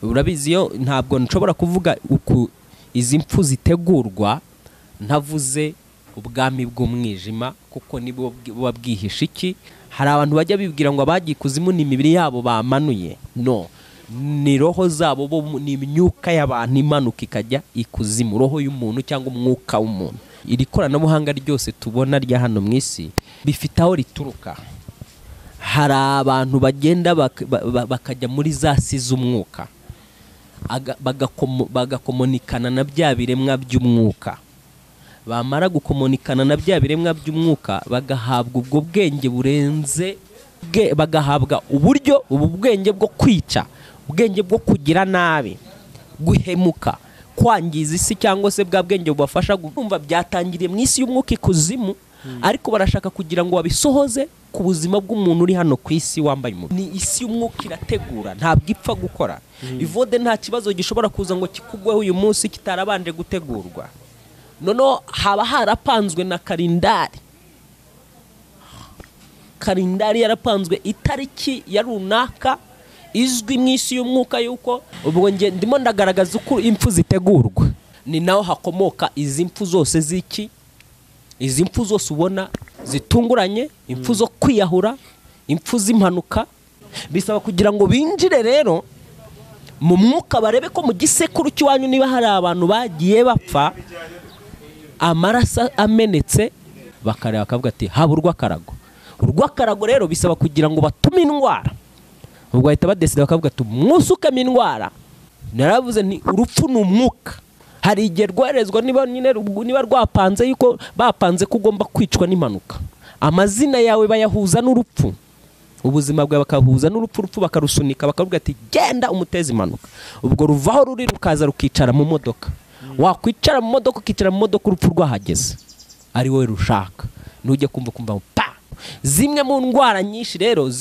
Urabizi yo ntabwo nshobora kuvuga uku izi mpfu zitegurwa ntavuze ubwami bw'umwijima, kuko nibwo buba bwihishe iki. Hari abantu bajya bibwira ngo abagiye kuzimu ni imibiri yabo bamanuye. No, ni roho zabo, bo ni imyuka y'abantu imanuka ikajya ikuzimu, roho y'umuntu cyangwa umwuka w'umuntu. Iri koranabuhanga ryose tubona rya hano mu isi bifite aho rituruka. Hari abantu bagenda bakajya muri za si z'umwuka, bagakomunikana na bya biremwa by'umwuka. Bamara gukomunikana na bya biremwa by'umwuka bagahabwa ubwo bwenge burenze, bagahabwa uburyo ubu bwenge bwo kwica, ubwenge bwo kugira nabi, guhemuka, kwangiza isi, cyangwa se bwa bwenge bubafasha kumva byatangiriye mu isi y'umwuka ikuzimu, ariko barashaka kugira ngo babisohoze ku buzima bw'umuntu uri hano ku isi wambaye umubiri. Ni isi y'umwuka irategura, ntabwo ipfa gukora. Ivode nta kibazo gishobora kuza ngo kikugweho uyu munsi kitarabanje gutegurwa. Noneho haba harapanzwe na kalendari. Kalendari yarapanzwe itariki ya runaka izwi mu isi y'umwuka, yuko ubwo nge ndimo ndagaragaza uko impfu zitegurwa. Ni naho hakomoka izi mpfu zose z'iki, izi mpfu zose ubona zitunguranye, impfu zo kwiyahura, impfu z'impanuka. Bisaba kugira ngo binjire rero mu mwuka, barebe ko mu gisekuru cy'iwanyu niba hari abantu bagiye bapfa amaraso amenetse, bakareba bakavuga ati haba urw'akarago. Urw'akarago rero bisaba kugira ngo batume indwara. Ubwo bahita badesida bakavuga ati mwusukemo indwara. Naravuze nti urupfu ni umwuka. Hari igihe rwoherezwa niba nyine niba rwapanze yuko bapanze ko ugomba kwicwa n'impanuka, amazina yawe bayahuza n'urupfu, ubuzima bwawe bakahuza n'urupfu, urupfu bakarusunika bakavuga ati genda umuteze impanuka. Ubwo ruvaho ruri rukaza rukicara mu modoka. Wakwicara mu modoka, ukicara mu modoka urupfu rwahageze ari wowe rushaka, nujya kumva pa. Zimwe mu ndwara nyinshi rero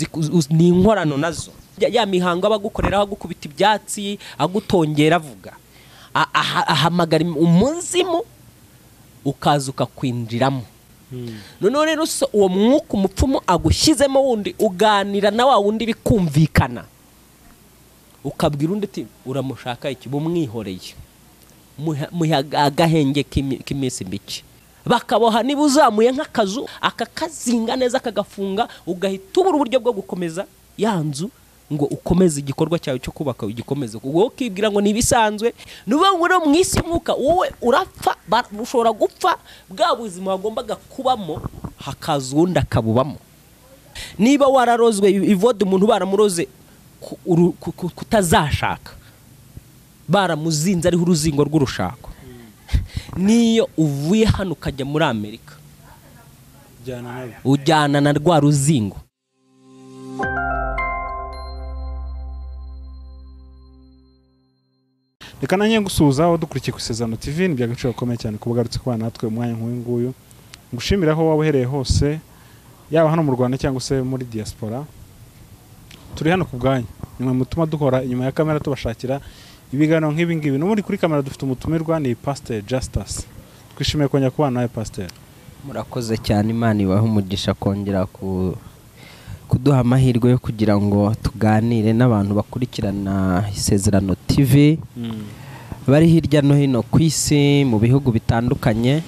ni inkorano nazo. Ya mihango abagukoreraho, agukubita ibyatsi, agutongera, avuga, ahamagara umuzimu ukaza ukakwinjiramo. Noneho rero uwo mwuka umupfumu agushyizemo wundi uganira na wa wundi bikumvikana, ukabwira undi ati uramushaka iki, bumwihoreye, muha agahenge k'iminsi mike. Bakaboha niba uzamuye nk'akazu akakazinga neza akagafunga, ugahita ubura uburyo bwo gukomeza ya nzu ngo ukomeze igikorwa cyawe cyo kubaka, ugikomeze. Wowe ukibwira ngo nibisanzwe. Nuba ngo mu isi y'umwuka wowe urapfa, ushobora gupfa bwa buzima wagombaga kubamo hakaza uwundi akabubamo. Niba wararozwe ivode, umuntu baramuroze kutazashaka, baramuzinze ariho uruzingo rw'urushako. Niyo uvuye hano ukajya muri Amerika ujyana na rwa ruzingo. Reka nanjye ngusuhuza aho dukurikiye ku Isezerano TV. Ni iby'agaciro gakomeye cyane kuba ugarutse kubana natwe umwanya nk'uyu nguyu. Ngushimira aho waba uhereye hose, yaba hano mu Rwanda cyangwa se muri diaspora. Turi hano ku bwanyu, nimwe mutuma dukora inyuma ya kamera tubashakira ibiganiro nk'ibi ngibi. N'ubundi kuri kamera dufite umutumirwa, ni Pastor Justus. Twishimiye kongera kubana nawe Pastor. Murakoze cyane, Imana ibahe umugisha kongera kuduha amahirwe yo kugira ngo tuganire n'abantu bakurikirana Isezerano TV bari hirya no hino ku isi, mu bihugu bitandukanye,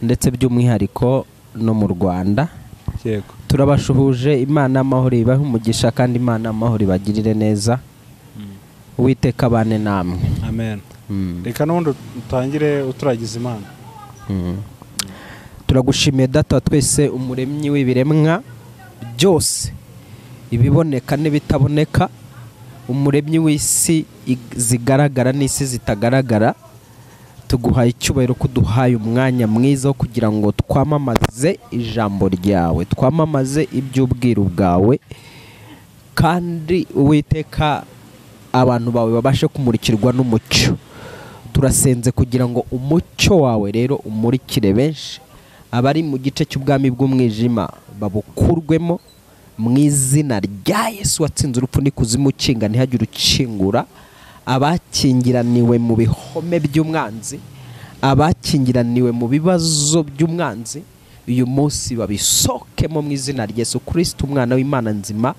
ndetse by'umwihariko no mu Rwanda. Yego. Turabashuhuje, Imana amahoro ibahe umugisha kandi Imana amahoro ibagirire neza. Uwiteka abane namwe. Amen. Reka n'ubundi utangire uturagiza Imana. Turagushimiye Data wa twese, umuremyi w'ibiremwa byose, ibiboneka n'ibitaboneka, umuremyi w'isi zigaragara n'isi zitagaragara. Tuguhaye icyubahiro ko uduhaye umwanya mwiza wo kugira ngo twamamaze ijambo ryawe, twamamaze iby'ubwiru bwawe, kandi Uwiteka abantu bawe babashe kumurikirwa n'umucyo. Turasenze kugira ngo umucyo wawe rero umurikire benshi, abari mu gice cy'ubwami bw'umwijima babukurwemo mu izina rya Yesu watsinze urupfu n'ikuzimu ukinga ntihagire ukingura, abakingiraniwe mu bihome by'umwanzi, abakingiraniwe mu bibazo by'umwanzi, uyu munsi babisokemo mu izina rya Yesu Kristo umwana w'Imana nzima.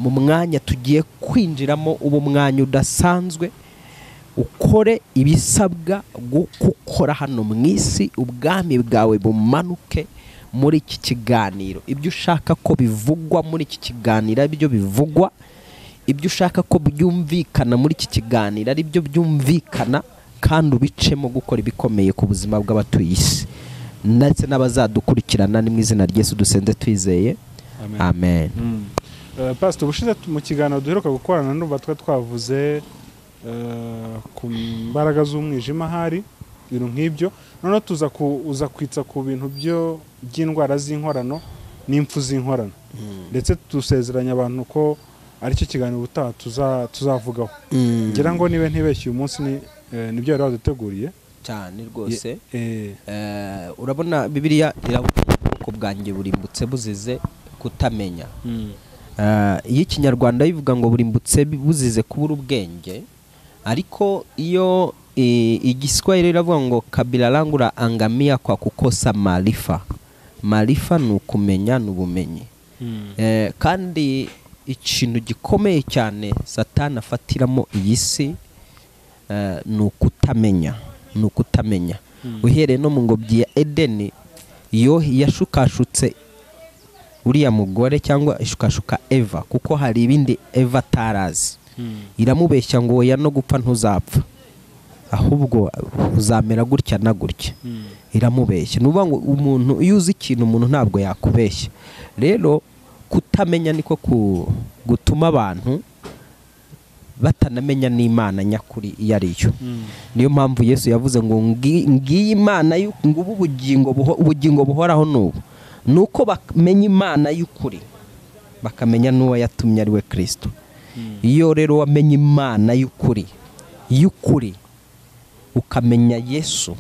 Mu mwanya tugiye kwinjiramo ubu mwanya udasanzwe, ukore ibisabwa gukora hano mu isi, ubwami bwawe bumanuke muri iki kiganiro. Ibyo ushaka ko bivugwa muri iki kiganiro ari byo bivugwa, ibyo ushaka ko byumvikana muri iki kiganiro ari byo byumvikana, kandi ubicemo gukora ibikomeye ku buzima bw'abatuye isi ndetse n'abazadukurikirana. Ni mu izina rya Yesu dusenze twizeye, amen. Pastor, ubushize mu kiganiro duheruka gukorana ndumva twa twavuze ku mbaraga z'umwijima, hari ibintu nk'ibyo. Noneho tuza uza kwitsa ku bintu byo by'indwara z'inkorano n'impfu z'inkorano, ndetse dusezeranya abantu ko aricyo kiganiro ubutaha tuzavugaho. Ngira ngo niba ntibeshye uyu munsi ni nibyo yari waduteguriye cyane rwose. Urabona Bibiliya iravuga ubwoko bwanjye burimbutse buzize kutamenya. Iyo Ikinyarwanda bivuga ngo burimbutse buzize kubura ubwenge, ariko iyo Igiswahili iravuga ngo kabila langu la angamia kwa kukosa maarifa. Maarifa ni ukumenya, ni ubumenyi. Kandi ikintu gikomeye cyane Satani afatiramo iyi si ni ukutamenya, ni ukutamenya. Uhereye no mu ngobyi ya Edeni, iyo yashukashutse uriya mugore cyangwa ishukashuka Eva, kuko hari ibindi Eva atarazi, iramubeshya ngo oya no gupfa ntuzapfa, ahubwo uzamera gutya na gutya. Iramubeshya. Ni ukuvuga ngo umuntu iyo uzi ikintu, umuntu ntabwo yakubeshya. Rero kutamenya niko gutuma abantu batanamenya n'Imana nyakuri iyo ari yo. Niyo mpamvu Yesu yavuze ngo ngiyi Imana, ngubu ubugingo buhoraho n'ubu, nuko bamenya Imana y'ukuri bakamenya n'uwo yatumye ari we Kristo. Iyo rero wamenye Imana y'ukuri ukamenya Yesu,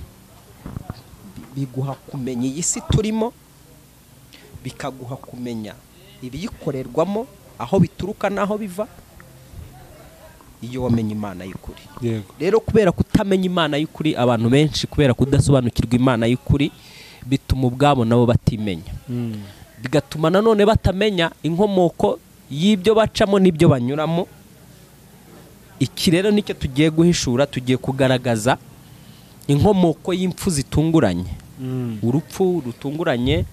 biguha kumenya iyi si turimo, bikaguha kumenya ibiyikorerwamo, aho bituruka n'aho biva, iyo wamenye Imana y'ukuri. Rero kubera kutamenya Imana y'ukuri, abantu benshi kubera kudasobanukirwa Imana y'ukuri, bituma ubwabo nabo batimenya. Bigatuma nanone batamenya inkomoko y'ibyo bacamo n'ibyo banyuramo. Iki rero nicyo tugiye guhishura, tugiye kugaragaza inkomoko y'impfu zitunguranye, urupfu rutunguranye.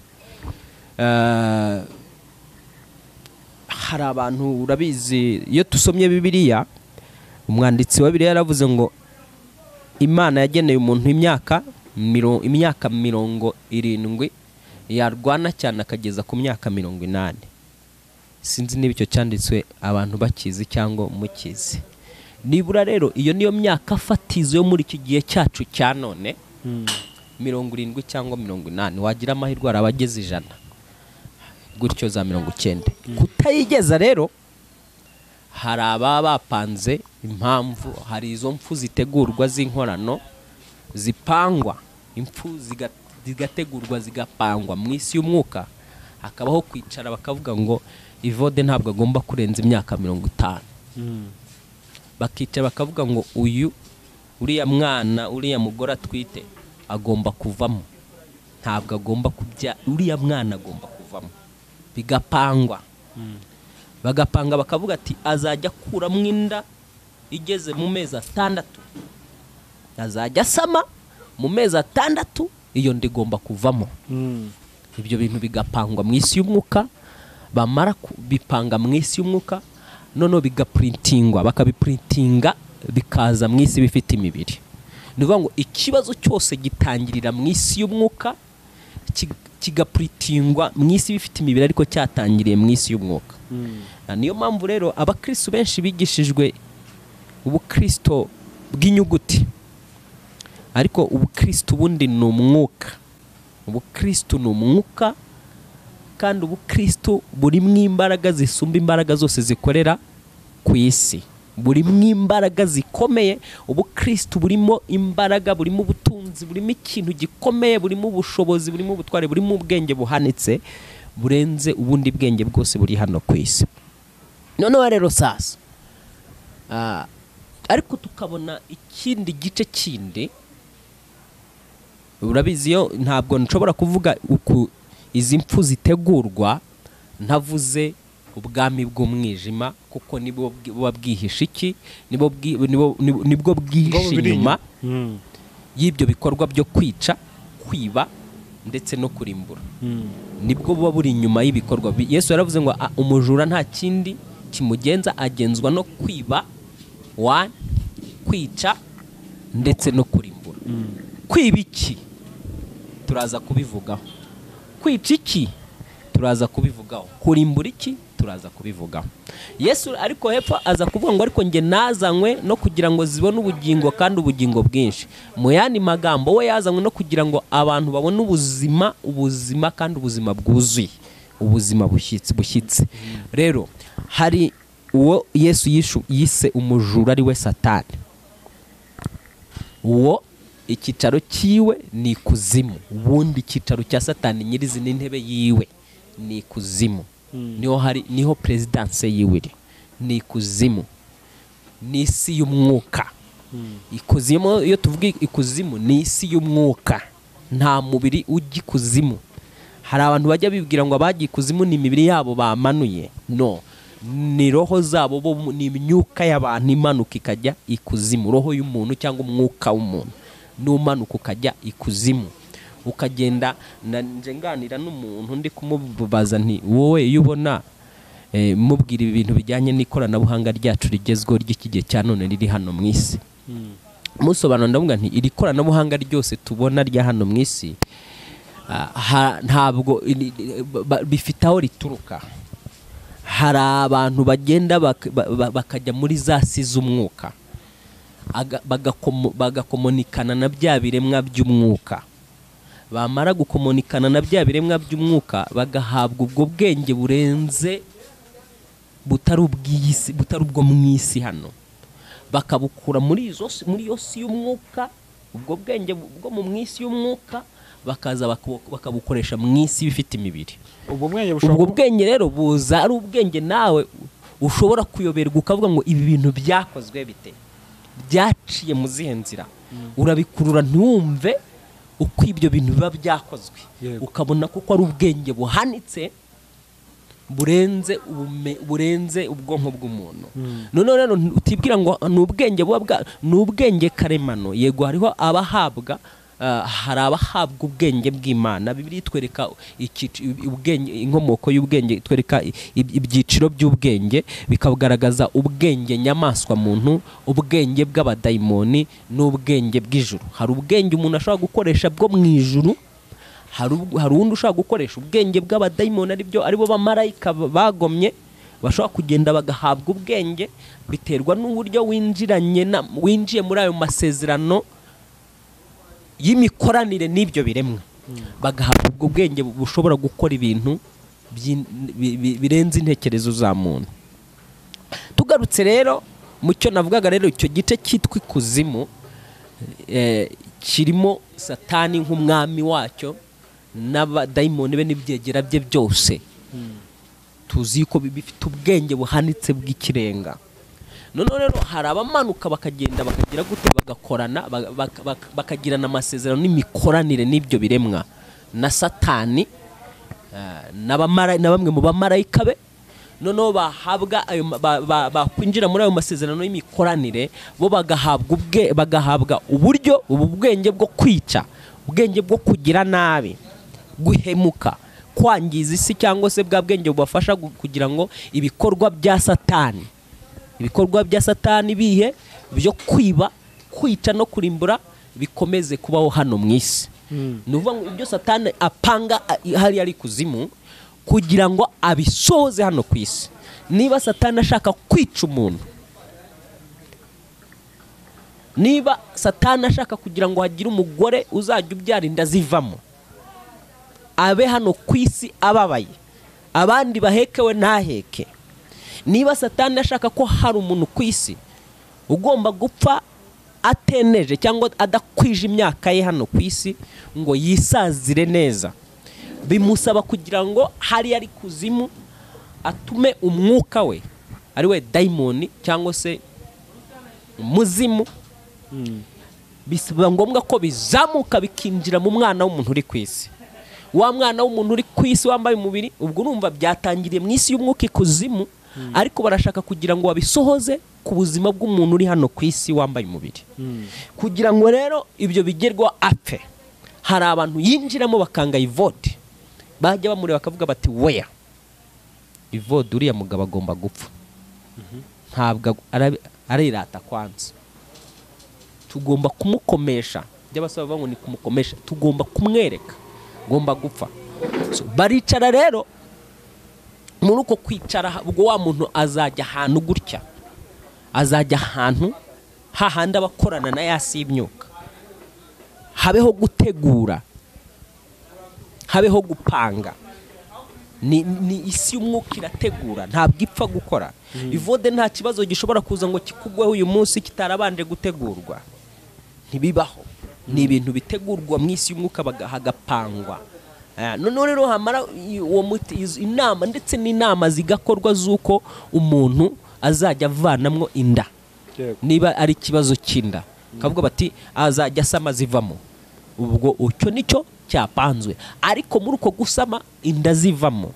Hari abantu urabizi, iyo tusomye Bibiliya, umwanditsi wa Bibiliya yaravuze ngo Imana yageneye umuntu imyaka 70, yarwana cyane akageza ku myaka 80. Sinzi niba icyo cyanditswe abantu bakizi cyangwa mukizi. Nibura rero iyo niyo myaka fatizo yo muri iki gihe cyacu cya none, 70 cyangwa 80, wagira amahirwe arabageze 100 gutyo za 90. Kutayigeza rero hari ababa bapanze impamvu, hari izo mpfu zitegurwa z'inkorano zipangwa, impfu zigategurwa zigapangwa mu isi y'umwuka, hakabaho kwicara bakavuga ngo Ivode ntabwo agomba kurenza imyaka 50. Bakicara bakavuga ngo uyu uriya mwana, uriya mugore atwite agomba kuvamo, ntabwo agomba kubya, uriya mwana agomba kuvamo. Bigapangwa. Bagapanga bakavuga ati azajya akuramo inda igeze mu mezi 6, azajya asama mu mezi 6, iyo ndigomba kuvamo. Ibyo bintu bigapangwa mu isi y'umwuka, bamara bipanga mu isi y'umwuka, noneho bigaprintingwa, bakabiprintinga bikaza mu isi bifite imibiri. Ni ukuvuga ngo ikibazo cyose gitangirira mu isi y'umwuka, kigaprintingwa mu isi bifite imibiri, ariko cyatangiriye mu isi y'umwuka. Niyo mpamvu rero abakristo benshi bigishijwe ubukristo bw'inyuguti, ariko ubukristo ubundi ni umwuka. Ubukristo ni umwuka, kandi ubukristo burimo imbaraga zisumba imbaraga zose zikorera ku isi, burimo imbaraga zikomeye. Ubukristo burimo imbaraga, burimo ubutunzi, burimo ikintu gikomeye, burimo ubushobozi, burimo ubutware, burimo ubwenge buhanitse burenze ubundi bwenge bwose buri hano ku isi. Noneho rero sasa ariko tukabona ikindi gice kindi, urabizi yo ntabwo nshobora kuvuga uku izi mpfu zitegurwa ntavuze Ubwami bw'umwijima, kuko nibwo buba bwihishe iki, nibwo bwihishe inyuma y'ibyo bikorwa byo kwica, kwiba ndetse no kurimbura. Nibwo buba buri inyuma y'ibikorwa. Yesu yaravuze ngo umujura nta kindi kimugenza, agenzwa no kwiba, kwica ndetse no kurimbura. Kwiba iki turaza kubivugaho, kwica iki turaza kubivugaho, kurimbura iki turaza kubivugaho. Yesu ariko hepfo aza kuvuga ngo ariko nge nazanywe no kugira ngo zibone ubugingo kandi ubugingo bwinshi. Mu yandi magambo, we yazanywe no kugira ngo abantu babone ubuzima, ubuzima kandi ubuzima bwuzuye, ubuzima bushyitse. Rero hari uwo Yesu yise umujura, ari we Satani. Uwo icyicaro cyiwe ni ikuzimu. Ubundi icyicaro cya Satani nyirizina, intebe yiwe ni ikuzimu. Niho hari, niho perezidanse yiwe iri, ni ikuzimu, ni isi y'umwuka. Ikuzimu, iyo tuvuga ikuzimu, ni isi y'umwuka, nta mubiri ujya ikuzimu. Hari abantu bajya bibwira ngo abagiye ikuzimu ni imibiri yabo bamanuye. No, ni roho zabo, bo ni imyuka y'abantu imanuka ikajya ikuzimu. Roho y'umuntu cyangwa umwuka w'umuntu n'umanuka ukajya ikuzimu. Ukagenda. Nje nganira n'umuntu ndi kumubaza nti wowe iyo ubona, mubwira ibi bintu bijyanye n'ikoranabuhanga ryacu rigezweho ry'iki gihe cya none riri hano mu isi, musobanura ndavuga nti iri koranabuhanga ryose tubona rya hano mu isi, ntabwo bifite aho rituruka. Hari abantu bagenda bakajya muri za si z'umwuka, bagakomunikana na bya biremwa by'umwuka. Bamara gukomunikana na bya biremwa by'umwuka, bagahabwa ubwo bwenge burenze, butari ubw'isi, butari ubwo mu isi hano, bakabukura muri izo muri iyo si y'umwuka. Ubwo bwenge bwo mu isi y'umwuka bakaza bakabukoresha mu isi ifite imibiri. Ubwo bwenge bushobora Ubwo bwenge rero buza ari ubwenge nawe ushobora kuyoberwa, ukavuga ngo ibi bintu byakozwe bite, byaciye mu zihe nzira. Urabikurura ntiwumve uko ibyo bintu biba byakozwe, ukabona kuko ari ubwenge buhanitse burenze ubwonko bw'umuntu. Noneho rero utibwira ngo ni ubwenge buba bwa, ni ubwenge karemano. Yego, hariho abahabwa, hari abahabwa ubwenge bw'Imana. Bibiliya itwereka ubwenge, inkomoko y'ubwenge, itwereka ibyiciro by'ubwenge, bikagaragaza ubwenge nyamaswa muntu, ubwenge bw'abadayimoni n'ubwenge bw'ijuru. Hari ubwenge umuntu ashobora gukoresha bwo mu ijuru, hari undi ushobora gukoresha ubwenge bw'abadayimoni, aribyo aribo bamarayika bagomye, bashobora kugenda bagahabwa ubwenge. Biterwa n'uburyo winjiranye na, winjiye muri ayo masezerano y'imikoranire n'ibyo biremwa, bagahabwa ubwo bwenge bushobora gukora ibintu birenze intekerezo za muntu. Tugarutse rero mu cyo navugaga rero, icyo gice cyitwa ikuzimu, kirimo Satani nk'umwami wacyo n'abadayimoni be n'ibyegera bye byose. Tuzi ko bifite ubwenge buhanitse bw'ikirenga. Noneho rero hari abamanuka bakagenda bakagira gute, bagakorana, bakagirana amasezerano n'imikoranire n'ibyo biremwa na Satani, na bamwe mu bamarayika be. Noneho bahabwa ayo bakwinjira muri ayo masezerano y'imikoranire, bo bagahabwa ubwe, bagahabwa uburyo, ubu bwenge bwo kwica, ubwenge bwo kugira nabi, guhemuka, kwangiza isi, cyangwa se bwa bwenge bubafasha kugira ngo ibikorwa bya Satani, ibikorwa bya Satani bihe byo kwiba, kwica no kurimbura bikomeze kubaho hano mu isi. Ni ukuvuga ngo ibyo Satani apanga hariya ari kuzimu kugira ngo abisohoze hano ku isi. Niba Satani ashaka kwica umuntu, niba Satani ashaka kugira ngo hagire umugore uzajya ubyara inda zivamo, abe hano ku isi ababaye, abandi bahekewe ntaheke. Niba Satani ashaka ko hari umuntu ku isi ugomba gupfa ateneje cyangwa adakwije imyaka ye hano ku isi ngo yisazire neza, bimusaba kugira ngo hariya ari kuzimu atume umwuka we, ari we dayimoni cyangwa se umuzimu, bisaba ngombwa ko bizamuka bikinjira mu mwana w'umuntu uri ku isi. Wa mwana w'umuntu uri ku isi wambaye umubiri, ubwo urumva byatangiriye mu isi y'umwuka ikuzimu, ariko barashaka kugira ngo babisohoze ku buzima bw'umuntu uri hano ku isi wambaye umubiri. Kugira ngo rero ibyo bigerwa apfe, hari abantu yinjiramo bakanga Evode, bajya bamureba bakavuga bati weya Evode uriya mugabo agomba gupfa, ntabwo arirata kwanza, tugomba kumukomesha. By'abasaba ngo ni kumukomesha, tugomba kumwereka ngomba gupfa. So, baricara rero muri uko kwicara, ubwo wa muntu azajya ahantu gutya, azajya ahantu hahandi abakorana na yasi y'imyuka, habeho gutegura, habeho gupanga. Ni isi y'umwuka irategura, ntabwo ipfa gukora. Evode nta kibazo gishobora kuza ngo kikugweho uyu munsi kitarabanje gutegurwa, ntibibaho. Ni ibintu bitegurwa mu isi y'umwuka hagapangwa. Noneho rero hamara uwo muti inama, ndetse n'inama zigakorwa z'uko umuntu azajya avanamwo inda, niba ari ikibazo cy'inda kavuga bati azajya asama zivamo, ubwo icyo nicyo cyapanzwe. Ariko muri uko gusama inda zivamo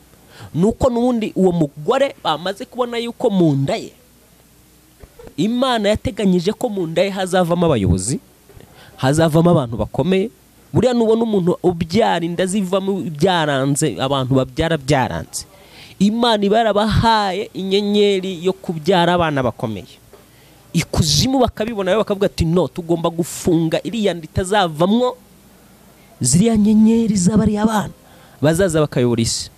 nuko n'ubundi uwo mugore bamaze kubona yuko mu nda ye Imana yateganyije ko mu nda ye hazavamo abayobozi, hazavamo abantu bakomeye. Buriya nubona umuntu ubyara inda zivamo byaranze, abantu babyara byaranze, Imana iba yarabahaye inyenyeri yo kubyara abana bakomeye. Ikuzimu bakabibona bakavuga ati no, tugomba gufunga iriya nda itazavamwo ziriya nyenyeri z'abari abana bazaza bakayobora isi.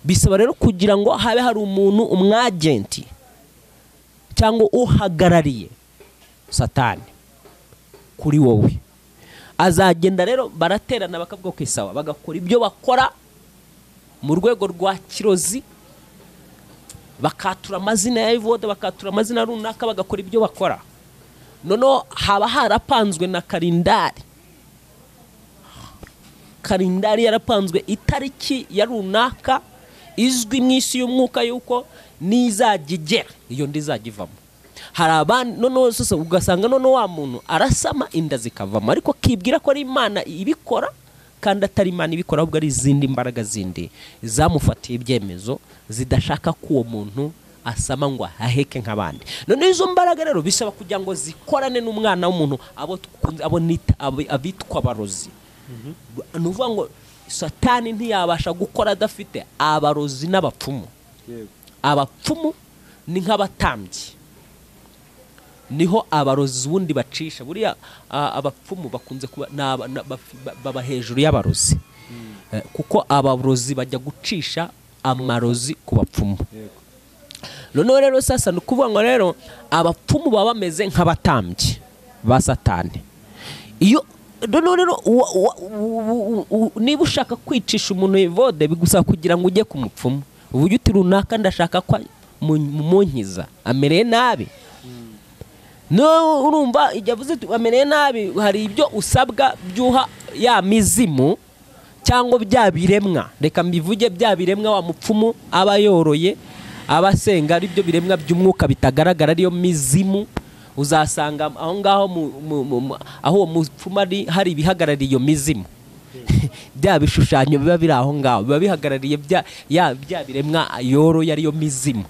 Bisaba rero kugira ngo habe hari umuntu umwagenti cyangwa uhagarariye Satani kuri wowe. Azagenda rero baraterana bakavuga ko isawa, bagakora ibyo bakora mu rwego rwa kirozi, bakatura amazina ya Evode, bakatura amazina runaka, bagakora ibyo bakora. Noneho haba harapanzwe na kalendari, kalendari yarapanzwe itariki ya runaka izwi mu isi y'umwuka yuko nizajya igera iyo ndizajya ivamo. Hari abandi noneho sasa ugasanga noneho wa muntu arasama inda zikavamo, ariko akibwira ko ari Imana ibikora, kandi atari Imana ibikora, ahubwo ari izindi mbaraga zindi zamufatiye ibyemezo zidashaka ko uwo muntu asama ngo aheke nk'abandi. Noneho izo mbaraga rero bisaba kugira ngo zikorane n'umwana w'umuntu, abo nita abitwa abarozi. Ni ukuvuga ngo Satani ntiyabasha gukora adafite abarozi n'abapfumu. Abapfumu ni nk'abatambyi, niho abarozi ubundi bacisha. Buriya abapfumu bakunze kuba baba hejuru y'abarozi, kuko abarozi bajya gucisha amarozi ku bapfumu. Noneho rero sasa ni ukuvuga ngo rero abapfumu baba bameze nk'abatambyi ba Satani. Iyo noneho rero niba ushaka kwicisha umuntu Evode, bigusaba kugira ngo ujye ku mupfumu uvuge uti runaka ndashaka ko munkiza amereye nabi. No urumva ijya avuze amereye nabi, hari ibyo usabwa byuha ya mizimu cyangwa bya biremwa, reka mbivuge bya biremwa wa mupfumu aba yoroye abasenga, ari byo biremwa by'umwuka bitagaragara, ariyo mizimu. Uzasanga aho ngaho aho uwo mupfumu ari hari ibihagarariye iyo mizimu, bya bishushanyo biba biri aho ngaho biba bihagarariye bya biremwa yoroye ariyo mizimu.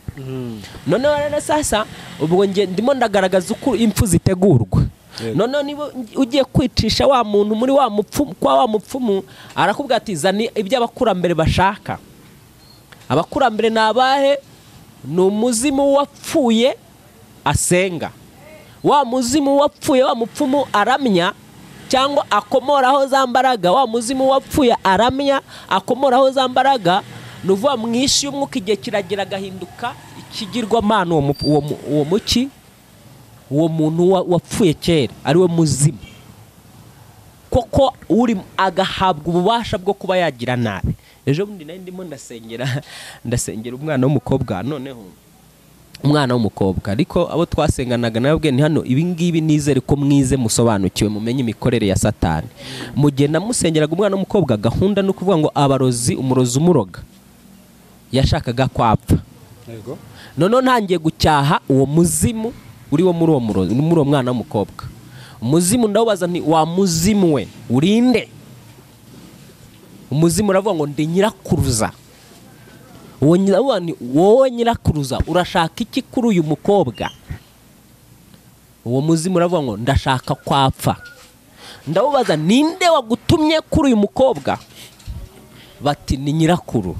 Noneho rero sasa ubwo nge ndimo ndagaragaza uko impfu zitegurwa. Noneho niba ugiye kwicisha wa muntu muri wa mupfumu, kwa wa mupfumu arakubwira ati zana ibyo abakurambere bashaka. Abakurambere ni abahe? Ni umuzimu wapfuye asenga. Wa muzimu wapfuye wa mupfumu aramya cyangwa akomoraho za mbaraga. Wa muzimu wapfuye aramya akomoraho za mbaraga, nuvuga mu isi y'umwuka igihe kiragira agahinduka ikigirwamana uwo muki, uwo muntu wapfuye kera ari we muzimu koko, uri agahabwa ububasha bwo kuba yagira nabi. Ejo bundi nari ndimo ndasengera umwana w'umukobwa, noneho umwana w'umukobwa ariko abo twasenganaga nababwiye ni hano ibi ngibi nizere ko mwize musobanukiwe mumenye imikorere ya Satani. Mu gihe namusengeraga umwana w'umukobwa, gahunda ni ukuvuga ngo abarozi, umurozi umuroga yashakaga kwapfa. Noneho ntangiye gucyaha uwo muzimu uri wo muri uwo murozi, muri uwo mwana w'umukobwa. Umuzimu ndawubaza nti wa muzimu we urinde? Umuzimu uravuga ngo ndi nyirakuruza. Uwo ni wowe nyirakuruza, urashaka iki kuri uyu mukobwa? Uwo muzimu uravuga ngo ndashaka kwapfa. Ndawubaza ninde wagutumye kuri uyu mukobwa? Bati ni nyirakuru.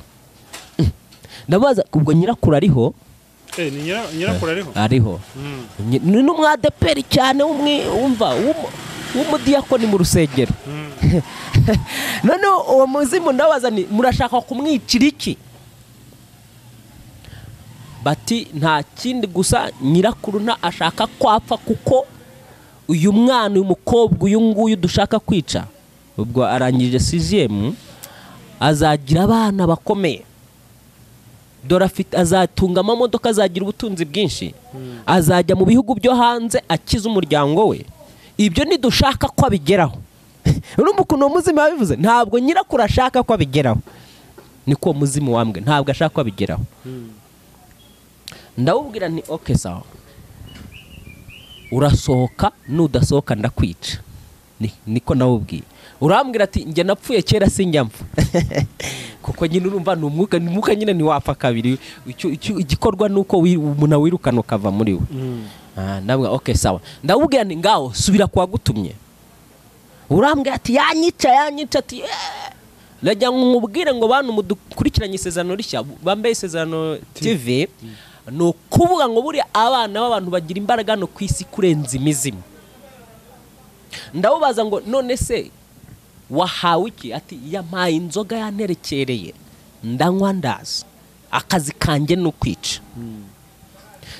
Ndabaza ubwo nyirakuru ariho? Ni nyirakuru ariho? Ariho. Ni n'umwadeperi cyane wumva w'umudiyakoni mu rusengero. None uwo muzimu ndabaza ni murashaka kumwicira iki? Bati nta kindi gusa nyirakuru nta ashaka kwapfa kuko uyu mwana uyu mukobwa uyu nguyu dushaka kwica ubwo arangije 6e azagira abana bakomeye, dore afite azatunga amamodoka, azagira ubutunzi bwinshi, azajya mu bihugu byo hanze akiza umuryango we. Ibyo nidushaka ko abigeraho. Urumva ukuntu umuzimu yabivuze, ntabwo nyirakuru ashaka ko abigeraho, niko muzimu wambwe ntabwo ashaka ko abigeraho. Ndawubwira nti okay sawa, urasohoka nudasohoka ndakwica. Niko nawubwiye. Urambwira ati njye napfuye kera sinjya mpfa. Kuko nyine urumva ni umwuka nyine ntiwapfa kabiri, igikorwa nuko umuntu wirukana ukava muri we. Ndabwira okay sawa. Ndawubwira nti ngaho subira kwa gutumye. Urambwira ati yanyica ati najya nkubwire ngo bantu mudukurikiranye Isezerano Rishya bambaye Isezerano TV, ni ukuvuga ngo buriya abana b'abantu bagira imbaraga no ku isi kurenza imizimu. Ndawubaza ngo none se wahawe iki? Ati yampaye inzoga yanterekereye ndanywa ndaza, akazi kanjye ni ukwica.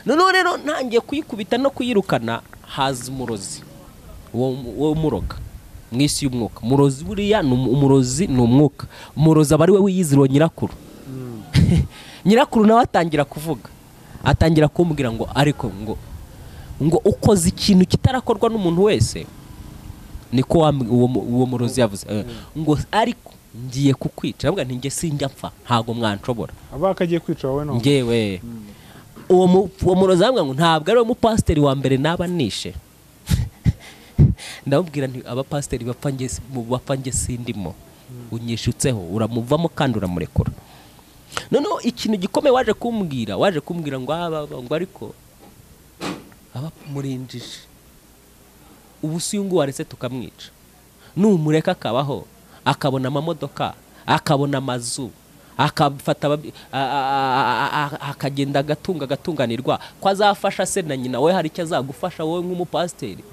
Noneho rero ntangiye kuyikubita no kuyirukana, haza umurozi wo muroga mu isi y'umwuka. Umurozi buriya ni umurozi, ni umwuka. Umurozi aba ari we wiyizira nyirakuru. Nyirakuru nawe atangira kuvuga, atangira kumbwira ngo ariko ngo ukoze ikintu kitarakorwa n'umuntu wese, niko uwo murozi yavuze, ngo ariko ngiye kukwica. Ndavuga nti nge sinjya mpfa, ntago mwanshobora. Aba akagiye kwica wowe none? Ngewe. Uwo murozi arambwira ngo ntabwo ari umupasiteri wa mbere naba nishe. Ndamubwira nti abapasiteri bapfa nge sindimo, unyishutseho uramuvamo kandi uramurekura. Noneho ikintu gikomeye waje kumbwira ngo ngo ariko aba murinjije ubu si uyu waretse tukamwica, numureka akabaho akabona amamodoka akabona amazu akafata akagenda agatunga agatunganirwa, ko azafasha se na nyina we, hari icyo azagufasha wowe nk'umupasiteri?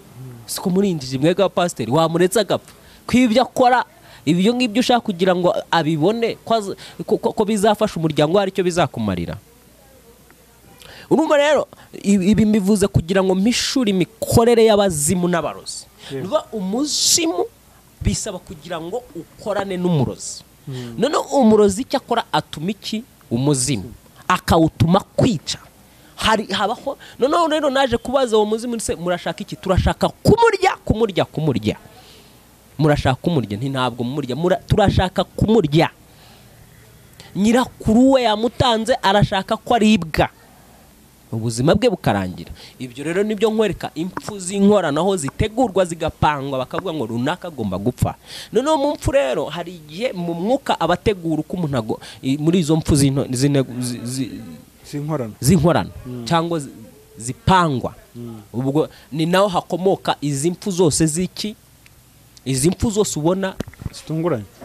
Siko murinjije mwega pasiteri wamuretse agapfa, kwibyo akora ibyo ngibyo ushaka kugira ngo abibone ko bizafasha umuryango hari icyo bizakumarira. Urumva rero ibi mbivuze kugira ngo mpishure imikorere y'abazimu n'abarozi. Nuba umuzimu bisaba kugira ngo ukorane n'umurozi. None umurozi icyo akora atuma iki? Umuzimu akawutuma kwica. Hari habaho. None rero naje kubaza uwo muzimu se murashaka iki? Turashaka kumurya kumurya kumurya. Murashaka kumurya? Nti ntabwo mumurya, turashaka kumurya. Nyirakuru we yamutanze arashaka ko aribwa, ubuzima bwe bukarangira. Ibyo rero nibyo nkwereka impfu z'inkoranaho zitegurwa zigapangwa bakavuga ngo runaka agomba gupfa. Noneho mu mpfu rero hari igihe mu mwuka abategura uko umuntu muri izo mpfu z'inkorano cyangwa zipangwa, ubwo ni naho hakomoka izi mpfu zose z'iki, izi mpfu zose ubona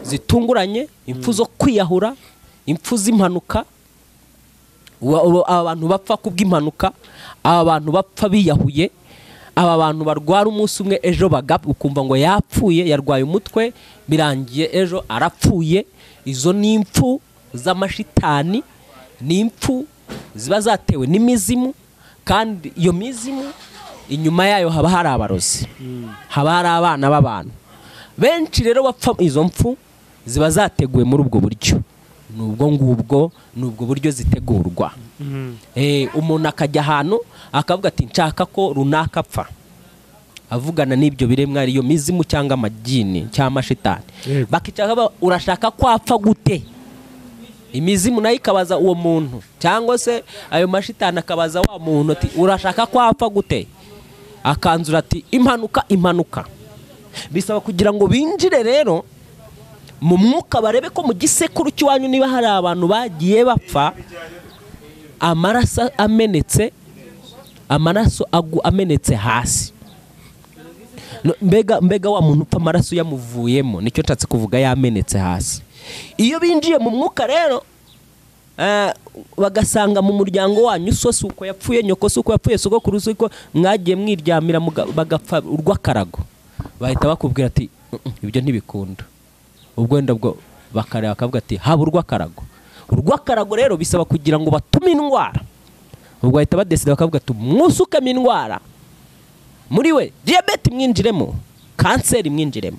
zitunguranye, impfu zo kwiyahura, impfu z'impanuka, abantu bapfa kubw'impanuka, aba bantu bapfa biyahuye, aba bantu barwara umunsi umwe ejo bagapfa ukumva ngo yapfuye yarwaye umutwe birangiye ejo arapfuye. Izo ni impfu z'amashitani, ni impfu ziba zatewe n'imizimu, kandi iyo mizimu inyuma yayo haba hari abarozi, haba hari abana b'abantu benshi. Rero bapfa izo mpfu ziba zateguwe muri ubwo buryo, nubwo ngubwo nubwo buryo zitegurwa. Umuntu akajya ahantu akavuga ati nshaka ko runaka apfa, avugana n'ibyo biremwa ariyo mizimu cyangwa amagini cyangwa amashitani, bakicara urashaka ko apfa gute? Imizimu nayo ikabaza uwo muntu cyangwa se ayo mashitani akabaza wa muntu ati urashaka ko apfa gute? Akanzura ati impanuka impanuka. Bisaba kugira ngo binjire rero Mu mwuka barebe ko mu gisekuru cy'iwanyu niba hari abantu bagiye bapfa amaraso amenetse, amaraso amenetse hasi. Mbega wa muntu upfa amaraso yamuvuyemo, nicyo nshatse kuvuga, yamenetse hasi. Iyo binjiye mu mwuka rero bagasanga mu muryango wanyu so si uko yapfuye, nyoko si uko yapfuye, sogokuru si uko mwagiye mwiryamira bagapfa urw'akarago, bahita bakubwira ati ibyo ntibikunda. Ubwo wenda bwo bakareba bakavuga ati haba urw'akarago. Urw'akarago rero bisaba kugira ngo batume indwara. Ubwo bahita badesida bakavuga ati mwusukemo indwara muri we, diyabete mwinjiremo, kanseri mwinjiremo.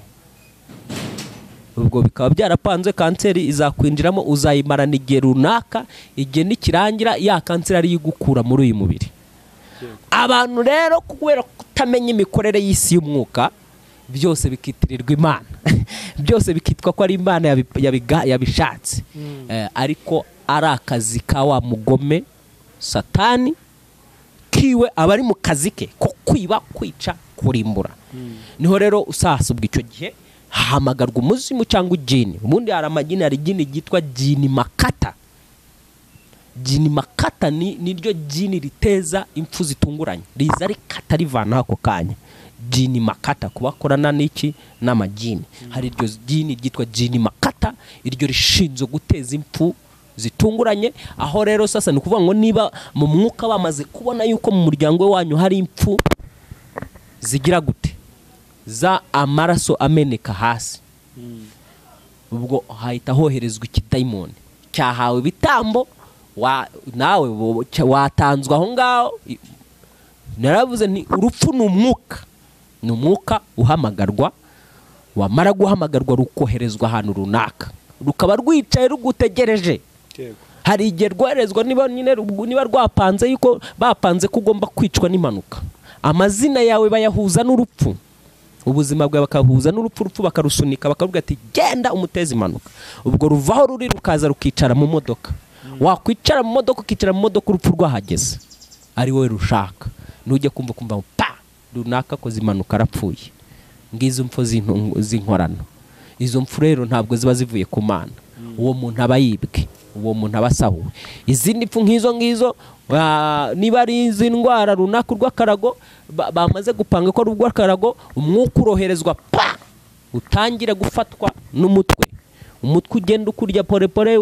Ubwo bikaba byarapanzwe, kanseri izakwinjiramo, uzayimarana igihe runaka, igihe nikirangira ya kanseri ari igukura muri uyu mubiri. Abantu rero kubera kutamenya imikorere y'isi y'umwuka, byose bikitirirwa Imana, byose bikitwa ko ari Imana yabishatse, ariko ari akazi ka wa mugome Satani kiwe, aba ari mu kazi ke ko kwiba, kwica, kurimbura. Niho rero usasubwa icyo gihe hahamagarwa umuzimu cyangwa ijini. Ubundi hari amagini, hari ijini ryitwa jini makata. Jini makata ni ryo jini riteza impfu zitunguranye, riza rikata rivana ako kanya. Jini makata kubakorana n'iki n'amajini. Hari iryo jini ryitwa jini makata, iryo rishinzwe guteza impfu zitunguranye. Aho rero sasa ni ukuvuga ngo niba mu mwuka bamaze kubona yuko mu muryango wanyu hari impfu zigira gute za amaraso ameneka hasi, ubwo hahita hoherezwa ikidayimoni cyahawe ibitambo, nawe watanzwe aho ngaho. Naravuze nti urupfu ni umwuka, ni umwuka uhamagarwa, wamara guhamagarwa rukoherezwa ahantu runaka, rukaba rwicaye rugutegereje. Hari igihe rwoherezwa niba nyine niba rwapanze yuko bapanze ko ugomba kwicwa n'impanuka, amazina yawe bayahuza n'urupfu, ubuzima bwawe bakahuza n'urupfu, urupfu bakarusunika bakavuga ati genda umuteze impanuka. Ubwo ruvaho ruri rukaza rukicara mu modoka, wakwicara mu modoka, ukicara mu modoka urupfu rwahageze ari wowe rushaka, nujya kumva pa runaka akoze impanuka arapfuye. Ngizo mpfu z'inkorano, izo mpfu rero ntabwo ziba zivuye ku Mana, uwo muntu aba yibwe, uwo muntu aba asahuwe. Izindi mpfu nk'izo ngizo, niba ari izi ndwara runaka urw'akarago bamaze gupanga ko ari urw'akarago, umwuka uroherezwa pa utangire gufatwa n'umutwe, umutwe ugenda ukurya pole pole,